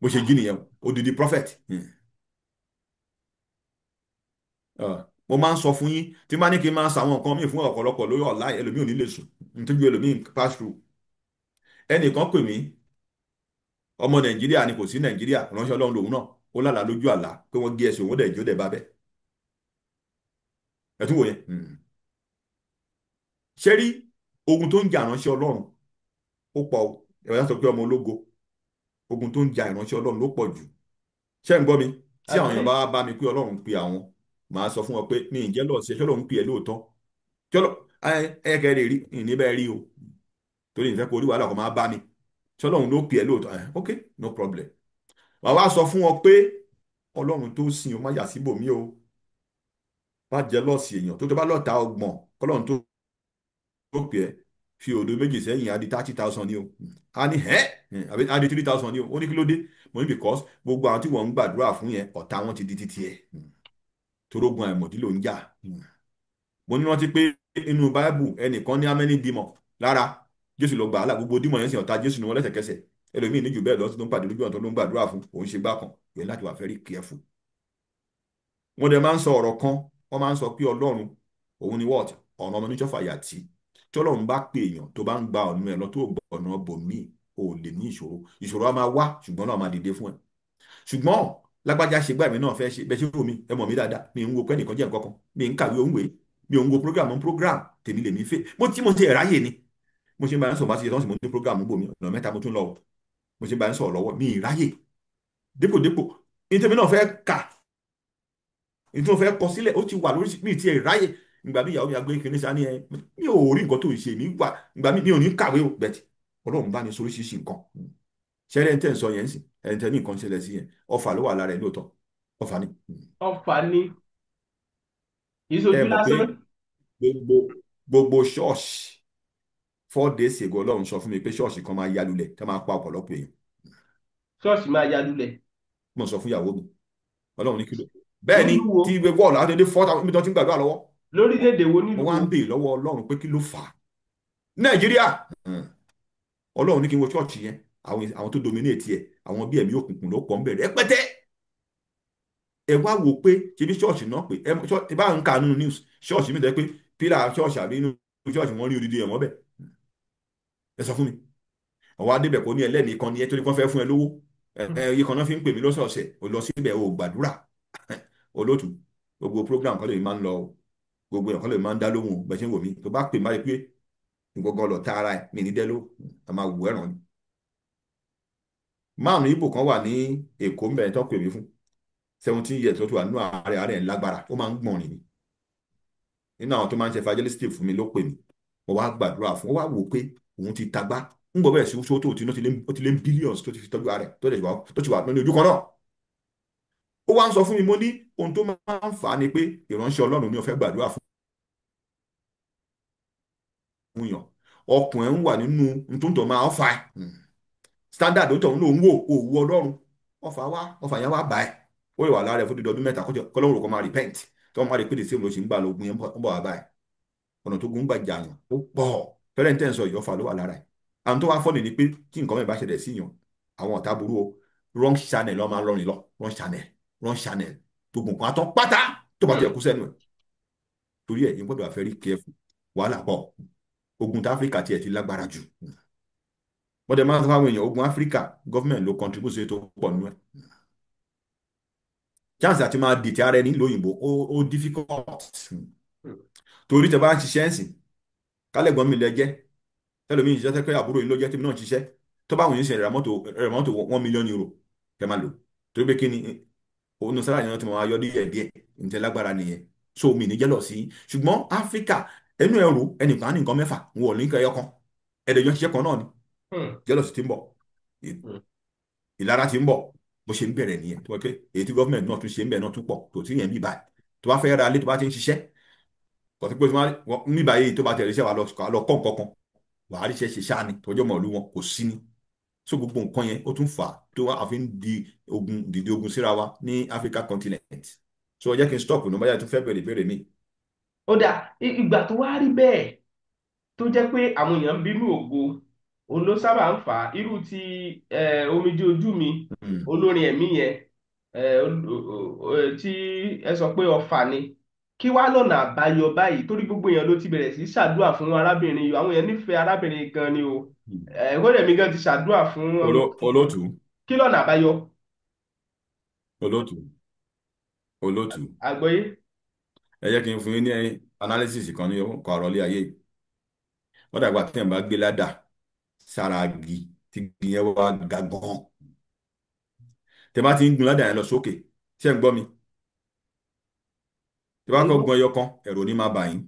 Bó ṣe jí nìyẹn, odidi prophet. Mo máa ń sọ fún yín, tí máa ní kí n máa sọ àwọn nǹkan míì fún ọ̀pọ̀lọpọ̀ lórí ọ̀la, ẹlòmíì ò ní lè sùn, nítorí ẹlòmíì pass through. Ẹnìkan pè mí, ọmọ Nàìjíríà ni, kò sí Nàìjíríà, ránṣẹ́ Ọlọ́run lòun náà, ó lálàá lójú àlá pé wọ́n gé ẹsẹ̀ òun dẹ̀ jó dẹ̀ bá bẹ́ẹ̀. Ẹ tún wò yẹn. Ṣé rí ogun tó ń jà ránṣẹ́ Ọlọ́run ó pọ̀ o. Ẹ wá sọ pé ọmọ ológo, ogun tó ń jà ìránṣẹ́ Ọlọ́run ló pọ̀ jù. Ṣé ń gbọ́ mi? Tí àwọn èèyàn bá bá mi pé Ọlọ́run pe àwọn, màá sọ fún wọn pé mi ì jẹ́ lọ́ọ̀ sí ẹ, ṣé Ọlọ́run pe ẹ lóòótọ́? Ṣé ẹ kẹ́ lè rí, ìní bẹ́ẹ̀ rí o. Torí ìfẹ́ kó rí wàhálà kan máa bá mi. Ṣé Ọlọ́run ló pe ẹ lóòótọ́? Ok, no problem. Màá wá sọ fún wọn pé Ọlọ́run tó sìn o, má yà síbòmí o. Má jẹ́ lọ́ọ̀sì èèyàn tó bá lọ́ta ọgbọ̀n, kọ́lọ́run tó pè ẹ́ fi òdo méjì sẹ́yìn á di 30,000 ni o. A ní ẹ́ àbí á di 3,000 ni o. Ó ní kí ló dé? Mo ní because gbogbo àwọn tí wọ́n ń gbàdúrà fún yẹn, ọ̀tá wọn ti di títí ẹ̀. Torógun àìmọ̀dí ló ń jà. Mo ní rántí pé inú Báíbù ẹnìkan ní how many demon lára Jésù lọ gbà á là, gbogbo demon yẹn sì ọ̀tá Jésù ni wọ́n lẹ́sẹ̀kẹsẹ̀. Ẹlòmíì ní jù bẹ́ẹ̀ lọ sí tó ń pàdé lójú ọ̀nà tó ló ń gbàdúrà fún, òun ṣe gbá kan. Ìyẹn láti wà very careful. Wọ́n dẹ̀ máa ń sọ ọ̀rọ̀ kan, wọ́n máa ń sọ pé Ọlọ́run òun ni what? Ọ̀nà ọmọ oníṣọ́fà yà tí. Tí Ọlọ́run bá pè èèyàn tó bá ń gba ọ̀nà ẹ̀ lọ tó gbọ́ ọ̀nà bòmíì, ò lè ní ìṣòro. Ìṣòro á máa wá, ṣùgbọ́n náà máa dìde fún ẹ. Ṣùgbọ́n lágbájá ṣe gbá èmi náà fẹ́ ṣe, bẹ́ẹ̀ ṣe wò mí, ẹ mọ̀ mí dáadáa, mi ń wo pé ẹnìkan jẹ́ nǹkan kan, mi ń kàwé òǹwé. Mi ò ń wo program ń program tèmi lèmi fẹ́. Mo tí mo ti ráyè ni mo ṣe ń bá yín sọ̀rọ̀, bá ti ṣe tán sí mo ní program bò mí ọ̀nà mẹ́ta mo tún lọ o. Mo ṣe ń bá yín sọ̀rọ̀ lọ́wọ́ mi ì ráyè. Dípòdípò ní tèmi náà fẹ́ kà, ní tí mo fẹ́ kọ sílẹ̀ ó ti wà lórí mi ti ráyè. Ìgbà mi ìyàwó mi àgbé kìíní sá ní ẹ mi ò rí nǹkan tó ń ṣe mi wà. Ìgbà mi ò ní kàwé o, bẹ̀tì Ọlọ́run bá ní sọ oríṣiríṣi nǹkan. Ṣẹ́rẹ́ ẹni tẹ́ ń sọ yẹn sì, ẹni tẹ́ ní nǹkan ṣẹlẹ̀ sí yẹn, ọfà ló wà lára ẹ̀ lóòótọ́, ọfà ni. Ọfà ni, kì í Ẹ ṣojú mọ̀ pé lásán. gbogbo ṣọ́ọ̀ṣì 4 days ago Ọlọ́run sọ fún mi pé ṣọ́ọ̀ṣì kan máa ya lulẹ̀ tó máa pa ọ̀pọ̀lọpọ̀ èèyàn. Ṣọ́ọ̀ṣì máa ya lulẹ̀. Mo sọ fún ìyàwó mi, Ọlọ́run ní kí ló bẹ́ẹ̀ ni Nílùú wo? tí ìwé wọ́ọ̀lù àti ẹni 4,000 níbi tó ti ń gbàdúrà lọ́wọ́. Lórílẹ̀‐èdè wo, Mo nílùú wá wo? ń béèrè lọ́wọ́ Ọlọ́run pé kí ló fà á. Nàìjíríà, Ọlọ́run ní kí n wo ṣọ́ọ̀ṣì yẹn, àwọn tó dominate ẹ̀, àwọn bí ẹ̀mí òkùnkùn ló pọ̀ ń bẹ̀rẹ̀ rẹpẹtẹ. Ẹ wá wò pé ṣe bí ṣọ́ọ̀ṣì náà pé ẹ bá ń kà nínú news, ṣọ́ọ̀ṣì mi tẹ́ pé pílà ṣọ́ọ̀ṣì àbí inú ṣọ́ọ̀ṣì wọn rí odidi ẹ̀wọ̀n bẹ̀. Ẹ sọ fún mi, ọwọ́ adébẹ̀ kò ní ẹlẹ́mìí kan ní ẹ torí kan fẹ́ fún ẹ lówó. Ẹ iye kan náà fi ń pè mí lọ́sọ̀ọ̀sẹ̀, ò lọ síbẹ̀ ò gbàdúrà. Olótù, gbogbo program kan lè máa ń lọ, gbogbo èèyàn kan lè máa ń dá lóhùn bẹ́ẹ̀ ṣe ń wò mí. Tó bá pè má rí pé gbogbo lọ tá ara ẹ mi ní dẹ́ ló a máa wù ẹ̀ràn ni. Máàmù Ìgbò kan wà ní Èkó ń bẹ̀rẹ̀ tó pè mí fún 17 years tó ti wà nínú ààrẹ, ààrẹ lágbára, ó máa ń gbọ̀n rìn ni. Nínú àwọn tó máa ń ṣe evangelistic fún mi ló pè mí, mo wá gbàdúrà fún ó wá wò pé òun ti tagbá ń gbọ́ bẹ̀rẹ̀ sí oṣù tó ti ó ti lé billions tó ti fi tọ́jú ààrẹ tó ti wà ní ojú kan náà. Ó wá ń sọ fún mi, mo ní ohun tó máa ń fà á ni pé ìránṣẹ́ Ọlọ́run ni ó fẹ́ gbàdúrà fún yàn, ọkùnrin ń wà nínú ohun tó ń tọ̀ máa ń fa ẹ̀ standard tó ń tọ̀ ń lò ń wò òwú Ọlọ́run, ọfà wá ọfà yẹn wá bá ẹ̀, ó lè wà lára ẹ̀ fún dídọ́ ọdún 3 kọ́lọ́run kọ́ máa repent tí wọ́n máa rí pé lè ṣe òun ló ṣe ń gbà lógun yẹn ń bọ̀ wá bá ẹ̀. Ọ̀nà tó gun gbà jàyàn ó pọ̀ fẹ́rẹ̀ ń tẹ̀ ń sọ ìyọ́fà ló wà lára ẹ̀. Àwọn tó wá fọ́ọ̀nì ni pé tí nǹkan mẹ́rin bá ṣẹlẹ̀ sí yàn, àwọn ọ̀tá burú o, wrong channel lọ́ máa lọ́rin lọ, wrong channel, wrong channel, gbogbo nǹkan atọ́ pátá tó bá ti ẹ̀kú sẹ́nu ẹ̀. Torí ẹ̀ yín gbọ́dọ̀ wà very careful, wàhálà pọ̀, ogun tí Áfíríkà tiẹ̀ ti lágbára jù. Wọ́n dẹ̀ máa ń sọ fáwọn èèyàn, ogun Áfíríkà gọ́fìmẹ̀ntì ló contribute sí tó pọ̀ nínú ẹ̀. Chance àti máa dìtẹ̀ ara ẹni lóyìnbó ó difficult. Torí tẹ bá ń ṣiṣẹ́ ẹ̀sìn, kálẹ̀gbọ́n mi lẹ jẹ́, tẹ́lómi ń ṣiṣẹ́ tẹ́kẹ́ àbúrò yìí ló jẹ́ tèmi náà ń ṣiṣẹ́, tó bá wọn yìí ṣe ra mọ́tò €1 million kẹ máa lò. Torí pé kí ni òun sára yẹn tí mo máa yọ díẹ̀ díẹ̀, ǹjẹ́ lágbára nìyẹn. So mi ní jẹ́lọ̀ sí. Ṣùgbọ́n Áfíríkà ẹnu ẹrù ẹnìkan á ní nǹkan mẹ́fà, wọn ò ní nǹkan ẹyọ kan. Ẹ̀ẹ́dẹ̀jọ́ ṣiṣẹ́ kan náà ni. Jẹ́lọ̀ sí ti ń bọ̀. Ìlara ti ń bọ̀. Bó ṣe ń bẹ̀rẹ̀ nìyẹn. Tó wọ́n pé èyí tí gọ́ọ̀mẹ̀ntì náà tún ṣe ń bẹ̀ náà tún pọ̀. Kò tí yẹn bí báyìí. Tó bá fẹ́ ra ilé tó bá ti ń ṣiṣẹ́. Kò sí pé ní báyìí tó bá tẹ̀lé iṣẹ́ wa lọ kọ́ nǹkan kan. Wàá rí iṣẹ́ ṣe ṣáá ni. Tọ́jú ọmọ ìlú wọn kò sí ni. So gbogbo nǹkan yẹn ó tún fà á tó wá àfi ń di ogun dìde ogun síra wa ní Africa continent. So ẹ jẹ́ kí n stop ní bóyá ẹ tún fẹ́ bèrè ìbéèrè mi. Ó dà, ìgbà tó wá rí bẹ́ẹ̀ tó jẹ́ pé àwọn èèyàn ń bínú ògo, òun ló sábà ń fà á. Irú ti omijé ojú mi, olórin ẹ̀mí yẹn, tí ẹ sọ pé ọfà ni. Kí wá lọ́nà àbáyọ báyìí? Torí gbogbo èèyàn ló ti bẹ̀rẹ̀ sí ṣàdúrà fún arábìnrin yìí. Àwọn èèyàn nífẹ̀ẹ́ arábìnrin gan ni o. Kódà èmi gan ti ṣàdúrà fún Olótù. Kí lọ́nà àbáyọ? Olótù. Olótù. Àgbọ́yé. Ẹ jẹ́ kí n fún yín ní analysis kan ní ọkọ̀ àròlé ayé yìí. Wọ́n dàgbà tí ẹ̀ bá gbé ládà sára igi tí igi yẹn wá ga gan. Tẹ bá ti ń gun ládà yẹn lọ sókè, ṣé ń gbọ́ mi? Tẹ bá kọ́ gun ẹyọ kan, ẹ̀rù ò ní máa bà yín.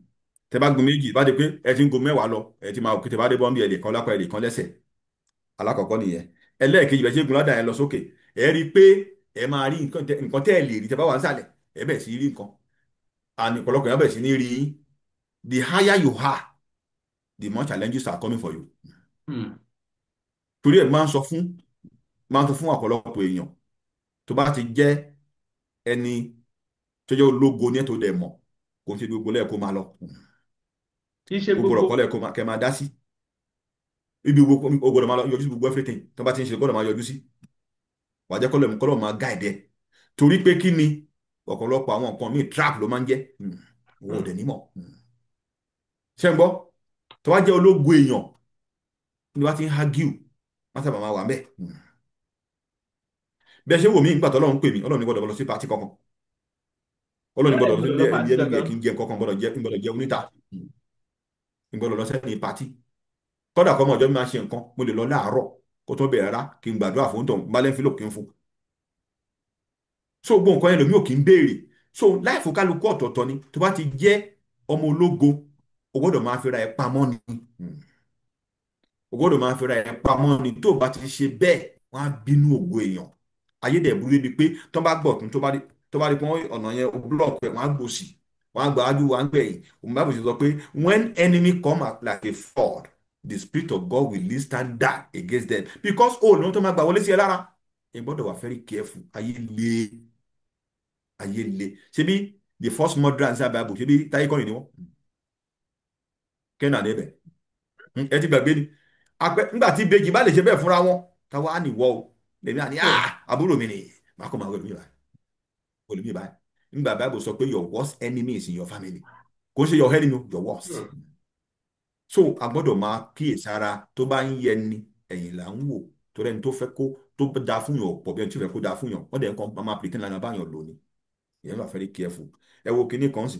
Tẹ bá gun méjì, bá di pé ẹ ti ń gun mẹ́wàá lọ, ẹ ti máa òkè tẹ bá dé bọ́m̀bì ẹ lè kan lápá ẹ lè kan lẹ́sẹ̀. Alákọ̀ọ́kọ́ nìyẹn. Ẹlẹ́ẹ̀kejì bẹ́ẹ̀ ṣe gun ládà yẹn lọ sókè, ẹ rí i pé ẹ máa rí nǹkan tẹ́ ẹ lè rí tẹ bá wà nísàlẹ̀, ẹ bẹ̀ sí rí nǹkan. Àní ọ̀pọ̀lọpọ̀ yẹn bẹ̀ sí ní rí yín. The higher you are, the more challenges are coming for you. Torí ẹ máa ń sọ fún ọ̀pọ̀lọpọ̀ èèyàn tó bá ti jẹ́ ẹni tó jẹ́ ológo ní ẹ̀ tó dẹ̀ mọ̀, kò ń ṣe gbogbo lẹ́ẹ̀kọ́ máa lọ. Kì í ṣe Gbogbo gbogbo. ọ̀rọ̀ kọ́ lẹ́ẹ̀kọ́ kẹ́ máa dá sí. Ibi gbogbo o gbọ́dọ̀ máa lọ yọjú sí gbogbo everything tó bá ti ń ṣe gbọ́dọ̀ máa yọjú sí. Wàá jẹ́ kọ́lọ̀ máa guide ẹ. Torí pé kí ni ọ̀pọ̀lọpọ̀ àwọn nǹkan míì trap ló máa ń jẹ́. Òun ò dẹ̀ nímọ̀. Ṣé ń gbọ́? Tó bá jẹ́ ológo èèyàn ni wàá ti ń argue, wọ́n sábà máa wà ńbẹ̀. Bí ẹ ṣe wò mí nígbà tó Ọlọ́run pè mí, Ọlọ́run ní gbọ́dọ̀ lọ sí party kankan. Ọlọ́ni Wọ́n lè gbọ́dọ̀ gbọ́dọ̀ sílé lọ ibi pàtí ẹni kankan. kí n jẹ nǹkan kan, gbọ́dọ̀ jẹ, gbọ́dọ̀ jẹ oníta, gbọ́dọ̀ lọ sẹ́ni pàtí. Kọ́dà kọ́mọ ọjọ́ mi máa ṣe nǹkan, mo lè lọ láàárọ̀ kó tó bẹ̀rẹ̀ rárá kí n gbàdúrà fún tọ̀hún, bá lẹ́ńfílò kí n fún. So gbogbo nǹkan yẹn lòmí ò kí ń béèrè. So láìfò kálukú ọ̀tọ̀ọ̀tọ̀ ni. Tó bá ti jẹ́ ọmọ ológo, o gbọ́dọ̀ máa fi ra ẹ pamọ́ ni. O gbọ́dọ̀ máa fi ra ẹ pamọ́ ni. Tó o bá ti ṣe bẹ́ẹ̀, wọ́n á bínú ògo èèyàn. Ayé dẹ̀ burú débi pé tó bá gbọ̀tún, tó bá rí pé ọ̀nà yẹn o block ẹ̀, wọ́n á gbòsì, wọ́n á gba ájú, wọ́n á gbẹ̀yìn. Òun bá bùsùn sọ pé when enemy come out like a flood, the spirit of God will lift stand against them, because ó ní wọ́n tó máa gbà wọlé sí ẹ lára. Ẹ gbọ́dọ̀ wà very careful. Ayé le, ayé le. Ṣebí the first murderer inside Bible, ṣebí táyé kọ́ni ni wọ́n kẹ́nà níbẹ̀. Ẹ ti gbàgbé ni apẹ nígbà tí ìbejì bá lè ṣe bẹ́ẹ̀ fúnra wọn, táwa á nìwọ o lèmi àní àbúrò mi ni màá kọ́ máa wọ ẹlòmíì báyìí, ẹlòmíì báyìí. Nígbà Bible sọ pé your worst enemy is in your family, kò ń ṣe your enemy, your worst. So a gbọ́dọ̀ máa kíyèsára. Tó bá ń yẹ ni ẹ̀yìn là ń wò, torí ẹni tó fẹ́ kó tó dáa fún yàn pọ̀ bí ẹni tó fẹ́ kó dáa fún yàn, wọ́n dẹ̀ ń kọ́ máa pretend lánàá báyàn lò ní. Ìyẹn wà very careful. Ẹ wo kinní kan sì,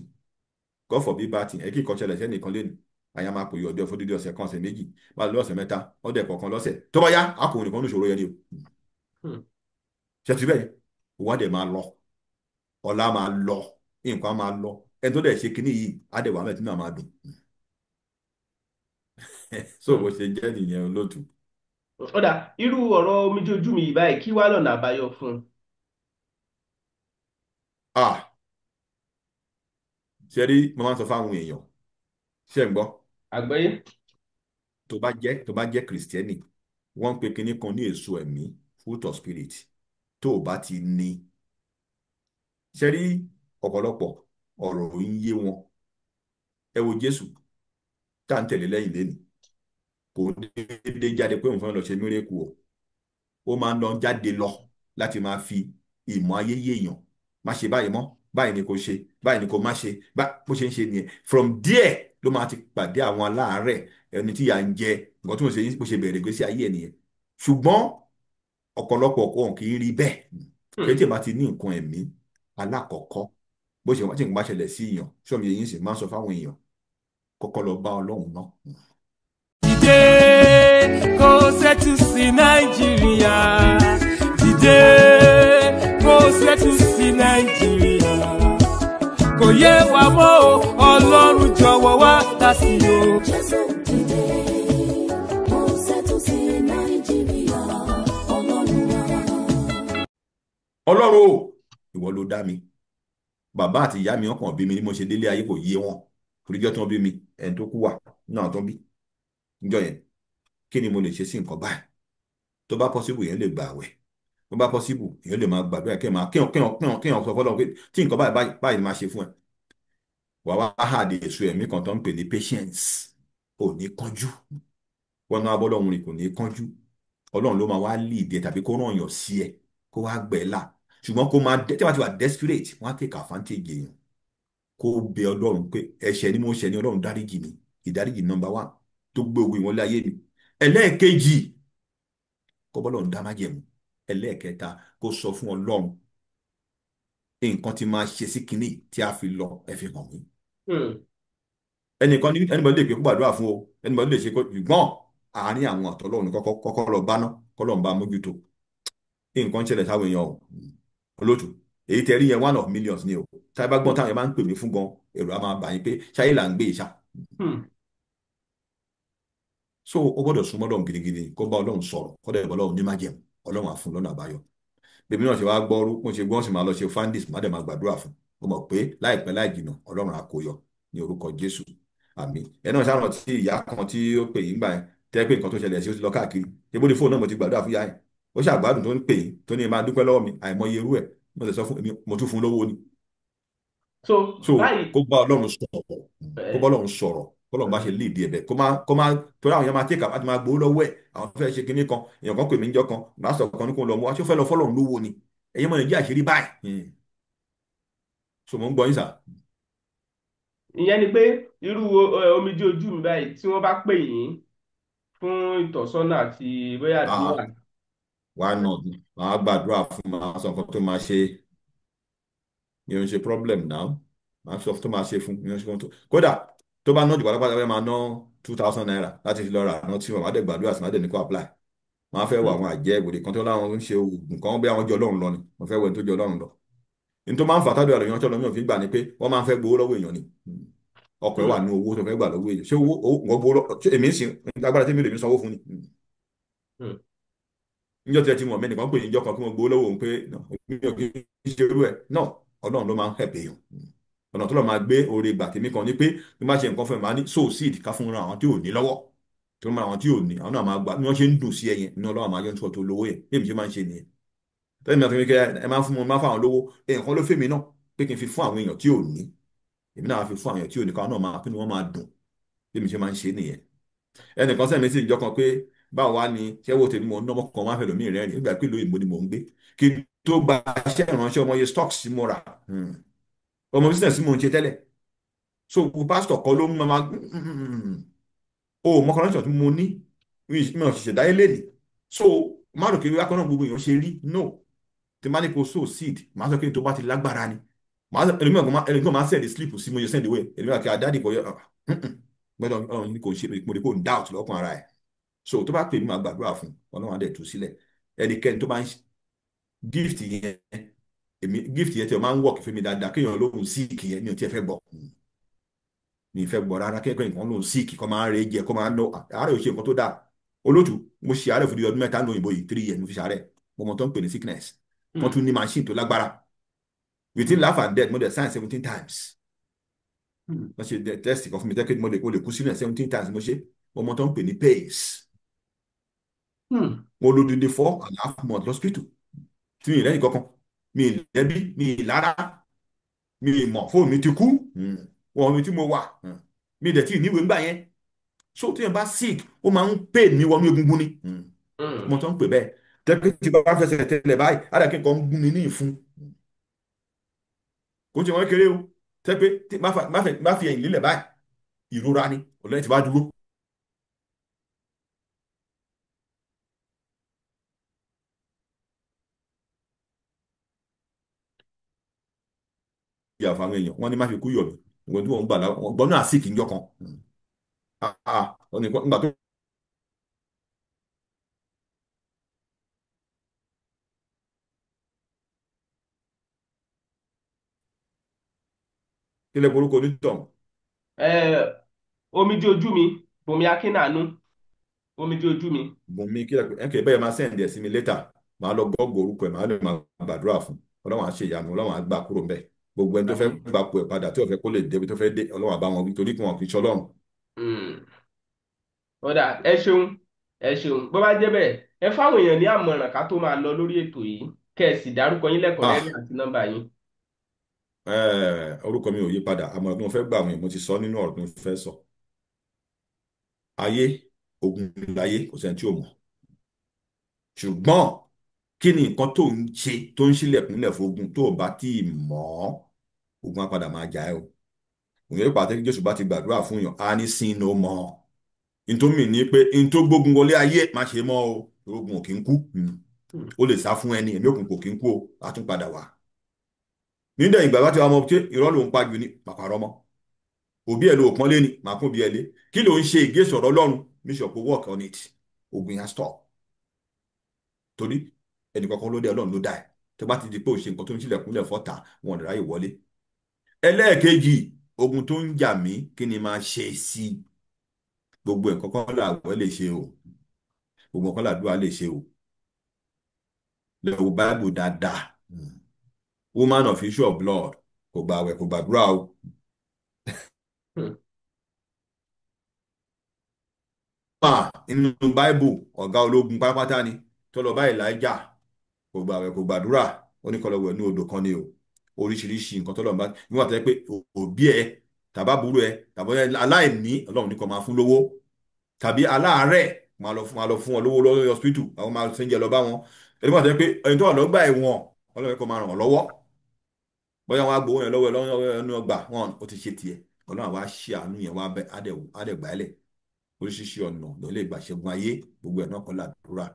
God forbid bá ti ẹ kí nǹkan ṣẹlẹ̀ sẹ́nìkan lẹ́nu, àyà máa pè ọdẹ fún dídí ọ̀sẹ̀ kan, ọ̀sẹ̀ méjì, bá lọ ọ̀sẹ̀ mẹ́ta, ọdẹ kọ̀ọ̀kan lọ́sẹ̀ tó bá yá, a kò nìkan ní ìṣòro yẹn ni o. Ṣe ti bẹ́ẹ̀, òwò àdẹ̀ máa lọ, ọ̀la máa lọ, nǹkan máa lọ. Ẹni tó dẹ̀ ṣe kinní yìí á dẹ̀ wà mẹ́tí náà máa dùn. So bó ṣe jẹ́ nìyẹn, olóòtú. Ó dà, irú ọ̀rọ̀ omijé ojú mi yìí báyìí, kí wá lọ́nà àbáyọ fún un? Ah, ṣe rí, mo máa ń sọ fáwọn èèyàn, ṣe ń gbọ́? Àgbọ́yé. Tó bá jẹ́ kìrìsìtẹ́nì, wọ́n ń pe kinní kan ní èso ẹ̀mí, fruit of spirit. Tó o bá ti ní, ṣe rí, ọ̀pọ̀lọpọ̀ ọ̀rọ̀ ń yé wọn. Ẹ wo Jésù tá à ń tẹ̀lé lẹ́yìn lẹ́nu, kò déédéé jáde pé òun fẹ́ lọ ṣe miracle o. Ó máa ń lọ jáde lọ láti máa fi ìmọ̀ ayé yé èèyàn. Má ṣe báyìí mọ́, báyìí ni kò ṣe, báyìí ni kò má ṣe. Bó ṣe ń ṣe nìyẹn. From there ló máa ti pàdé àwọn aláàárẹ̀, ẹni tí ìyà ń jẹ, nǹkan tó ń ṣe, bó ṣe bẹ̀rẹ̀ ìgbésí ayé ẹ̀ nìyẹn. Ṣùgbọ́n ọ̀pọ̀lọpọ̀ wọn kì í rí bẹ́ẹ̀. Ṣé tí ẹ bá ti ní nǹkan ẹ̀mí alákọ̀ọ́kọ́, bó ṣe wọ́n tí nǹkan bá ṣẹlẹ̀ sí èèyàn, ṣọ́mi eyín sì máa ń sọ fáwọn èèyàn, kọ́kọ́ lọ bá Ọlọ́run náà. Dìde kó ṣẹ́tù sí Nàìjíríà, dìde kó ṣẹ́tù sí Nàìjíríà, kò yé wa mọ́ o, Ọlọ́run jọ̀wọ́ wá dá sí o. Jésù dìde, kó ṣẹ́tù sí Nàìjíríà, Ọlọ́run wa. Ọlọ́run o, ìwọ ló dá mi. Bàbá àti ìyá mi ọkàn bí mi ní mo ṣe délé ayé, kò yé wọn, toríjọ́ tí wọ́n bí mi, ẹni tó kú wà náà tó bí níjọ́ yẹn. Kí ni mo lè ṣe sí nǹkan báyìí? Tó bá possible, yẹn lè gbà àwẹ̀. Tó bá possible, èèyàn lè máa gbàdúrà, kéèyàn máa kéèyàn sọ fọlọ́run pé tí nǹkan báyìí báyìí báyìí máa ṣe fún ẹ. Wà wá hàdé èso ẹ̀mí kan tó ń pè ní patience. Ò ní kánjú. Wọn náà bọ́lọ́run rìn, kò ní kánjú. Ọlọ́run ló máa wá lead ẹ tàbí kó ràn yàn sí ẹ, kó wá gbẹ là. Ṣùgbọ́n kó máa tí wọ́n ti wà desperate, wọ́n á take advantage èèyàn. Kó bẹ Ọlọ́run pé ẹ̀ṣẹ̀ ni mo ṣẹ̀ ní, Ọlọ́run dáríjì mi. Ìdáríjì number one tó gbé ogun ìwọlé ayé mi. Ẹlẹ́ẹ̀kejì, kó bọ́lọ́run dá májẹ̀mú. Ẹlẹ́ẹ̀kẹta, kó sọ fún Ọlọ́run nǹkan tí máa ṣe sí kinní tí a fi lọ, ẹ fi hàn mí. Ẹnìkan ní ẹnìbọn lè pè kó gbàdúrà fún o, ẹnìbọn lè ṣe kó ṣùgbọ́n àárín àwọn àtọlọ́run kọ́kọ́ kọ́kọ́ lọ báná, kọ́lọ́run bá mójútó. Nǹkan ń ṣẹlẹ̀ sáwọn èèyàn o, olóòtú. Èyí tẹ rí yẹn, one of millions ni o. Táyà bá gbọ́n táwọn yẹn máa ń pè mí fún gan, èrò á máa bà yín pé ṣáyé là ń gbé ìṣá. So ó gbọ́dọ̀ súnmọ́ Ọlọ́run gidigidi, kó bá Ọlọ́run sọ̀rọ̀, kó dẹ̀ bá Ọlọ́run ní májẹ̀mú. Ọlọ́run á fún lọ́nà àbáyọ. Bèbí náà ṣe wá gbọ́rú, mo ṣe gbọ́n sì máa lọ ṣe fandis, má dẹ̀ máa gbàdúrà fún. Mo mọ̀ pé láìpẹ́ láì jìnà, Ọlọ́run á kó yọ ní orúkọ Jésù, àmín. Ẹ náà ṣáà rántí ìyá kan tí ó pè yín gbà yẹn, tẹ́ pé nǹkan tó ṣẹlẹ̀ sí ó ti lọ káàkiri. Ebó ní fóònù náà mo ti gbàdúrà fún ìyá yẹn, ó ṣàgbádùn tó ń pè yín, tó ní máa dúpẹ́ lọ́wọ́ mi. Àìmọye irú ẹ̀ mo sì sọ fún èmi, mo tún fún lówó ni. So So báyìí kó bá Ọlọ́run sọ̀rọ̀, kó bá Ọlọ́run sọ̀rọ̀, kó Ọlọ́run bá ṣe lead ẹ̀bẹ̀, kó má torí àwọn èèyàn máa take àti máa gbowó lọ́wọ́ ẹ̀. Àwọn fẹ́ ṣe kinní kan, èèyàn kan pè mí níjọ́ kan, lásọ̀ kan ní kó lọ mú wá, ṣé ó fẹ́ lọ fọ́lọ́run lówó ni? Ẹ̀yin mọ̀ Nàìjíríà ṣe rí báyìí. So mo ń gbọ́ yín sà. Ìyẹn ni pé irú omijé ojú mi báyìí, tí wọ́n bá pè yín fún ìtọ́sọ́nà àti bóyá àdúrà. Ah, why not? Màá gbàdúrà fún, màá sọ nǹkan tó máa ṣe. Ìyẹn ń ṣe problem now. Màá sọ tó máa ṣe fún ìyẹn ṣe fún tó. Kódà tó bá ná jù pátápátá fẹ́ máa ná ₦2,000 láti fi lọ rà ná tí wọ́n má dẹ̀ gbàdúrà sí má dẹ̀ ní kó apply. Màá fẹ́ wọ àwọn àjẹ́ ìwòlè kan tó láwọn ń ṣe oògùn kan bí àwọn jọ Ọlọ́run lọ ni. Mo fẹ́ wọ ẹni tó jọ Ọlọ́run lọ. Ní tó máa ń fà tádùn àròyìn ọjọ́ lọ́mọ fi gbà ni pé wọ́n máa ń fẹ́ gbowó lọ́wọ́ èèyàn ni. Ọkọ̀ ẹ̀ wà ní owó tó fẹ́ gbà lọ́wọ́ èèyàn. Ṣé owó owó gbowó lọ́ ṣé èmi ń sìn agbára tí mi lè mi sanwó fún ni. Níjọ́ tí ẹ ti mọ̀ mí nìkan pè ní ìjọ kan kí wọ́n gbowó lọ́wọ́ òun pé mi ò kí ń ṣe irú ẹ̀. No, Ọlọ́run ló máa ń help èèyàn. Ọ̀nà tó lọ́ máa gbé oore ìgbà tèmi kan ni pé bí má ṣe nǹkan fún ẹ máa ní sow seed ká fún àwọn tí ò ní lọ́wọ́. Tó máa àwọn tí ò ní, àwọn náà máa gbà bí wọ́n ṣe ń dùn sí ẹyẹn ní Ọlọ́run máa yọ ní tó lówó yẹn. Bí èmi ṣe máa ń ṣe nìyẹn. Tẹ́lẹ̀ mi àti mi kẹ́ ẹ máa ń fún mi máa ń fáwọn lówó. Èèyàn kan ló fẹ́ mi náà pé kí n fi fún àwọn èèyàn tí ò ní. Èmi náà fi fún àwọn èèyàn tí ò ní káwọn náà máa kí ni wọ́n máa dùn. Bí èmi ṣe máa ń ṣe nìyẹn. Ẹnìkan sẹ́mi sí ìjọ kan pé báwo wá ni ṣé wo tèmi mò ń nọ́mọ́ kan máa fẹ́ lómi rẹ́rìn nígbà pé ìlú òyìnbó ni mò ń gbé. Kí n tó gba iṣẹ́ ìránṣẹ́ ọmọ iye stocks tí mo rà. Ọmọ business tí mò ń ṣe tẹ́lẹ̀. So pastor kọ́ ló ń máa o mọ connection tí mo ní mi ò ṣẹ̀ṣẹ̀ dáyé lẹ́nìí. So má rò kiri wákàtí náà gbogbo èèyàn ṣe rí. No, tí má ní kó sow seed, màá sọ pé tó bá ti lágbára ni. Màá sọ ẹlòmíràn máa send slip sí mo yẹ send away. Ẹlòmíràn kí adáàdì kò yẹ gbọ́dọ̀ ọ̀run ní kò ṣe mo rí kó ń doubt lọ́kàn ara ẹ̀. So tó bá pè mí máa gbàdúrà fún Ọlọ́run á dẹ̀ tú sílẹ̀. Ẹnikẹ́ni tó bá ń gift yẹn, èmi gift yẹn tí o máa ń work fún mi dáadáa kéèyàn lóhùn sick yẹn mi ò tiẹ̀ fẹ́ gbọ́. Mi fẹ́ gbọ́ rárá kéèyàn kan lóhùn sick kó máa ń re jẹ kó máa ń lọ àárẹ̀ ò ṣe nǹkan tó dáa. Olótù mo ṣe àárẹ̀ fún ọdún mẹ́ta lóyìnbó yìí 3 years mo fi ṣàárẹ̀. Mo mọ tó ń pè ní sickness. Wọ́n tún ní machine tó lágbára. Within life and death mo dẹ̀ sign 17 times. Wọ́n ṣe test kan fún mi tẹ́kẹ́ mo lè kú sínú ẹ̀ 17 times mo ṣe. Mo mọ tó ń pè ní pace. Mo lò dídí 4.5 months lọ́sípítù. Tí mi lẹ́yìn kankan, mi lẹ́bí, mi lára, mi mọ̀ fóònù mi ti kú, wọ́n mi tí mo wà, mi dẹ̀ tí ì níwèé ńgbà yẹn. So tí yẹn bá sick, ó máa ń pè mí wọnú egungun ni. Mo tó ń pè bẹ́ẹ̀. Tẹ́kí tí bá fẹsẹ̀ tẹ́lẹ̀ báyìí, á dà kí nǹkan gún mi ní ìfun. Kò tí wọ́n kéré o. Tẹ́pẹ́ tí má fi ẹ̀yìn lélẹ̀ báyìí, ìrora ni, ọ̀lẹ́yìn tí bá dúró. Ìyá fún àwọn èèyàn, wọ́n ní má fi kú yọ̀ mí. Ìwọ̀n tí wọ́n ń gbà láwọn gbọ́n náà sì kì í jọ kan. Wọ́n ní nígbà tó kílẹ̀ orúkọ onítọ̀hún. Omijé ojú mi, Bùnmi Akínàánú, omijé ojú mi. Bùnmi kílẹ̀ ẹ kì í bẹ́ẹ̀ máa send ẹ̀ sí mi later. Màá lọ gọ́gùn orúkọ ẹ̀, màá lè máa gbàdúrà fún. Ọlọ́run á ṣe ìyanu, Ọlọ́run á gbà kúrò ńbẹ̀. Gbogbo ẹni tó fẹ́ gbà kú ẹ̀ padà tí ò fẹ́ kó lè débi tó fẹ́ dé, Ọlọ́run á bá wọn wí torí kí wọn kì í ṣọlọ́run. Ọ̀dà ẹ ṣeun, ẹ ṣeun. Bó bá jẹ́ bẹ́ẹ̀, ẹ fáwọn èèyàn ní àmọ̀ràn ká tó máa lọ lórí ètò yìí, kẹ́ ẹ sì dárúkọ yín lẹ́kùnrẹ́rẹ́ àti nọ́mbà yín. Orúkọ mi ò yí padà, àmọ̀ràn tí mo fẹ́ gbà wọ́n mo ti sọ nínú ọ̀rọ̀ tí mo fẹ́ sọ. Ayé, ogun láyé, kò sẹ́ni tí ò mọ̀. Ṣùgbọ́n kí ni nǹkan tó ń ṣe tó ń ṣílẹ̀kùnlẹ̀ fún ogun tó o bá tí ì mọ̀, ogun á padà máa jà ẹ́ o. Òun yóò pàtẹ́ kí Jésù bá ti gbàdúrà fún yàn, á ní sin no more. N tó mì ní pé n tó gbógun wọlé ayé má ṣe mọ́ o, ogun ò kí ń kú. Ó lè sá fún ẹni, ẹ̀mí òkùnkùn kò kí ń kú o, á tún padà wá. Nígbà ìgbà bá ti wá mọ̀ pé irọ́ ló ń pa jù ní màpàrọ̀ mọ́. Òbí ẹ̀ ló pọ́n lé ní, màá kún bí ẹ lé. Kí ló ń ṣe ìgé sọ̀rọ̀ Ọlọ́run? Make sure kó work on it. Ogun yẹn stop. Torí ẹnì kankan ló dé Ọlọ́run ló dá ẹ̀. Tó bá ti di pé ò ṣe nǹkan tó ń ṣílẹ̀kùnlẹ̀ fọ́ta, wọn ò lè ráyè wọlé. Ẹlẹ́ẹ̀kejì, ogun tó ń jà mí, kí ni máa ṣe sí i? Gbogbo nǹkan kan làwẹ̀ lè ṣe o. Gbogbo nǹkan làdúrà lè ṣe o. Lọ wo Bible dáadáa. Woman of issue of blood kò gba àwẹ̀ kò gbàdúrà o. Nínú Bible ọ̀gá ológun pátápátá ni tó lọ bá Elijah kò gba àwẹ̀ kò gbàdúrà ó ní kó lọ wẹ̀ ní odò kan ni o. Oríṣiríṣi nǹkan tó lọ bá níwọ̀n tó yẹ pé òbí ẹ tàbá burú ẹ tàbí aláìní Ọlọ́run ní kó máa fún lówó tàbí aláàárẹ̀ máa lọ fún wọn lówó lọ́wọ́ hospital àwọn máa ṣe ń jẹ lọ bá wọn. Ẹni wọ́n tó yẹ pé ẹni tó wà lọ́gbà ẹ̀wọ̀n Ọlọ́run kó máa ràn wọ́n lọ́wọ́. Bóyá wọn á gbowó yẹn lọ́wọ́ ẹ lọ́wọ́ ẹnu ọgbà wọn ó ti ṣe tiẹ̀. Ọlọ́run àwa ṣe àánú yẹn wá bẹ á dẹ̀ gbà ẹ́ lẹ̀. Oríṣiríṣi ọ̀nà ló lè gbà ṣẹ́gun ayé gbogbo ẹ̀ náà kọ́ làdúrà.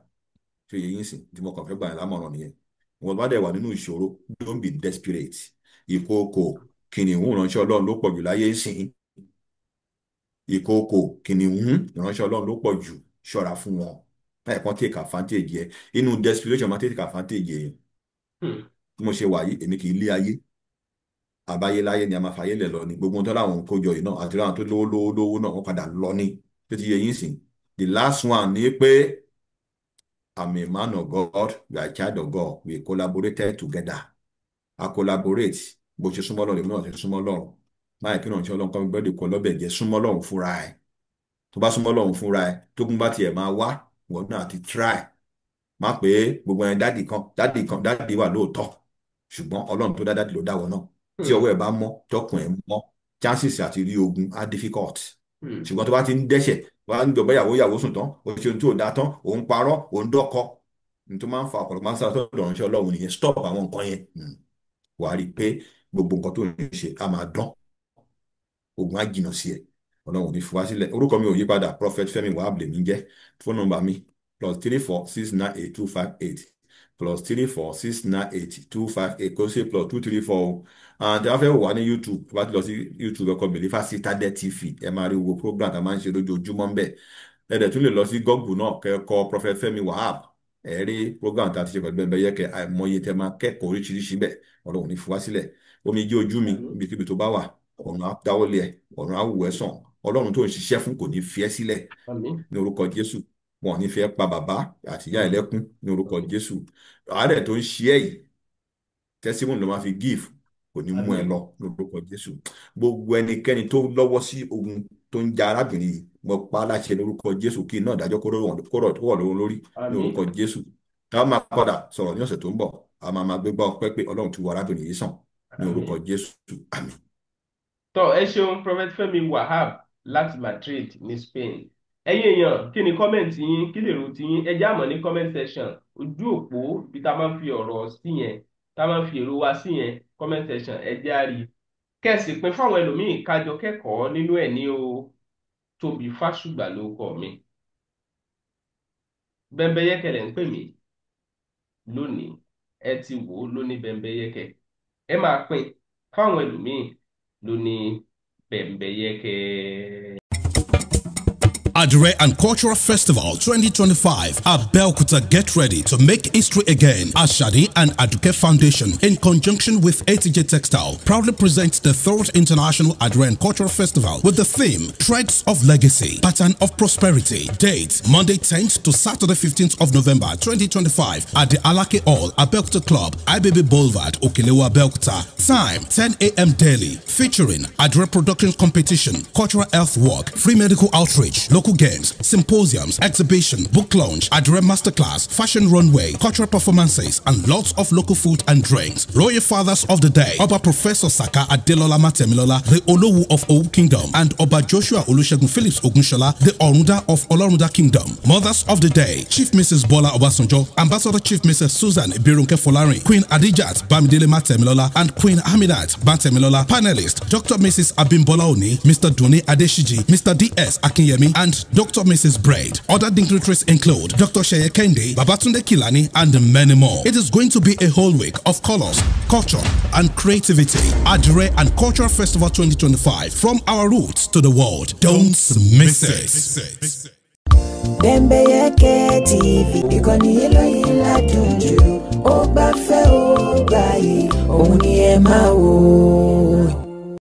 Tí ó yẹ yín sìn tí mo kàn fẹ́ gbà yín lámọ̀ràn nìyẹn. Wọ́n bá dẹ̀ wà nínú ìṣòro, don't be desperate. Ìkookò kìnìún ìránṣẹ́ Ọlọ́run ló pọ̀ jù láyé ìsìn. Ìkookò kìnìún ìránṣẹ́ Ọlọ́run ló pọ̀ jù. Ṣọ́ra fún wọn. Láì kan take advantage ẹ. Inú desperation máa take advantage èèyàn. Bí mo ṣe wà yìí, èmi kì í lé ayé. Àbáyéláyé ni a máa fàyè lẹ̀ lọ ni. Gbogbo ohun tó láwọn ń kójọ yìí náà àti láwọn tó lówó lówó lówó náà wọ́n padà lọ ni. Tó ti yé yín sìn. The last one ni pé I'm a man of God, we are a child of God, we collaborated together. I collaborate. Bó ṣe súnmọ́ Ọlọ́run, èmi náà ṣe súnmọ́ Ọlọ́run. Máyì kí náà ṣe Ọlọ́run kọ́ mi gbọ́dọ̀ kọ́ lọ́bẹ̀ jẹ́ súnmọ́ Ọlọ́run fúnra ẹ̀. Tó bá súnmọ́ Ọlọ́run fúnra ẹ̀, tógun bá tiẹ̀ máa wá, ìwọ náà ti try. Má pé gbogbo ẹ̀ dádì kan, dádì kan, dádì wà lóòótọ́. Ṣùgbọ́n Ọlọ́run tó dá dádì ló dá wọn náà. Tí ọwọ́ ẹ̀ bá mọ́, tọkùn ẹ̀ mọ́, chances àti rí ogun á difficult. Ṣùgbọ́n tó bá ti ń dẹ́ṣẹ̀, wà á ń gbọ́ ìyàwó ìyàwó sùn tán, o ṣe ohun tí ò dáa tán, òun parọ́, òun dọ́kọ. Ní tó máa ń fa ọ̀pọ̀lọpọ̀ máa ń sára sọ́dọ̀ ìránṣẹ́ Ọlọ́run nìyẹn. Stop àwọn nǹkan yẹn. Wà á rí i pé gbogbo nǹkan tó ń ṣe á máa dán. Ogun á jìnnà sí ẹ. Ọlọ́run ò ní fi wá sílẹ̀. Orúkọ mi ò yí padà. Prophet Fẹ́mi Wahab lèmi ń jẹ́. Phone number mi +34 698 258 +34 698 258, kò sí +234 o. And tí a fẹ́ wò wá ní YouTube, bá ti lọ sí YouTube, ẹ kọ Believer Citadel TV, ẹ máa rí gbogbo program tá a máa ń ṣe lójoojúmọ́ ń bẹ̀. Ẹ dẹ̀ tún lè lọ sí Google náà kẹ́ kọ Prophet Fẹ́mi Wahab, ẹ rí program tá a ti ṣe pẹ̀lú Bẹ́ńbẹ́yẹ́kẹ́, àìmọye tẹ máa kẹ́kọ̀ọ́ oríṣiríṣi bẹ̀. Ọlọ́run ní fi wá sílẹ̀. Omi jẹ́ ojú mi, ibikíbi tó bá wà, ọ̀run á dáwọ́lé ẹ, ọ̀run á wù ẹ́ sàn. Ọlọ́run tó ń ṣiṣẹ́ fún kò ní fi ẹ́ sílẹ̀. Ní orúkọ Jésù, wọn ò ní fi ẹ́ pa bàbá àti ìyá ẹlẹ́kún ní orúkọ Jésù. Àárẹ̀ tó ń ṣe ẹ́ yìí, testimony ló máa fi give, kò ní mú ẹ lọ ní orúkọ Jésù. Gbogbo ẹnikẹ́ni tó lọ́wọ́ sí ogun tó ń ja arábìnrin yìí, mo pa á láṣẹ ní orúkọ Jésù kí iná ìdájọ́ kó rọ̀ lórí ní orúkọ Jésù. Tá a máa padà sọ̀rọ̀ ní ọ̀sẹ̀ tó ń bọ̀, a máa gbégbá ọpẹ́ pé Ọlọ́run ti wo arábìnrin yìí sàn ní orúkọ Jésù. Àmín. Tọ́ ẹ ṣeun Prophet Fẹ́mi Wahab láti Madrid ní Spain. Ẹ̀yin èèyàn, kí ni comment yín, kí lè rò tí yín, ẹ já mọ̀ ní comment section. Ojú òpó bí tá a máa ń fi ọ̀rọ̀ sí yẹn, tá a máa ń fi èrò wa sí yẹn, comment section, ẹ já rí. Kẹ̀sì pín fáwọn ẹlòmíì kájọ kẹ́kọ̀ọ́ nínú ẹ̀ ní o. Tóbi Fásùgbà ló kọ mi. Bẹ́ńbẹ́yẹ́kẹ́ lẹ̀ ń pè mí lónìí. Ẹ ti wò ó lóní Bẹ́ńbẹ́yẹ́kẹ́. Ẹ máa pín fáwọn ẹlòmíì lóní Bẹ́ńbẹ́yẹ́kẹ́. Adire and Cultural Festival 2025. Abeokuta, get ready to make history again. Ashani and Aduke Foundation, in conjunction with ATJ Textile, proudly presents the third International Adire and Cultural Festival with the theme Threads of Legacy, Pattern of Prosperity. Date Monday 10th to Saturday 15th of November 2025 at the Alake Hall, Abeokuta Club, IBB Boulevard, Okelewa, Abeokuta. Time 10 a.m. daily. Featuring Adire Production Competition, Cultural Health Work, Free Medical Outreach, Local games, symposiums, exhibition, book launch, Adire masterclass, fashion runway, cultural performances, and lots of local food and drinks. Royal Fathers of the Day, Oba Professor Saka Adelola Matemilola, the Olowu of Owu Kingdom, and Oba Joshua Olusegun Phillips Ogunshola, the Orunda of Olorunda Kingdom. Mothers of the Day, Chief Mrs. Bola Obasanjo, Ambassador Chief Mrs. Susan Birunke Folarin, Queen Adijat Bamidele Matemilola, and Queen Aminat Batemilola. Panelist, Dr. Mrs. Abimbola Oni, Mr. Duni Adeshiji, Mr. D.S. Akinyemi, and Dr. Mrs. Braid. Other dignitaries include Dr. Sheye Kende, Babatunde Kilani, and many more. It is going to be a whole week of colors, culture, and creativity. Adire and Cultural Festival 2025, from our roots to the world. Don't miss it. Bẹ́ńbẹ́yẹ́kẹ́ TV, ìkànnì eléyìí ládùn jù, ó gbafẹ́, ó gbààyè, òun ni ẹ máa wò.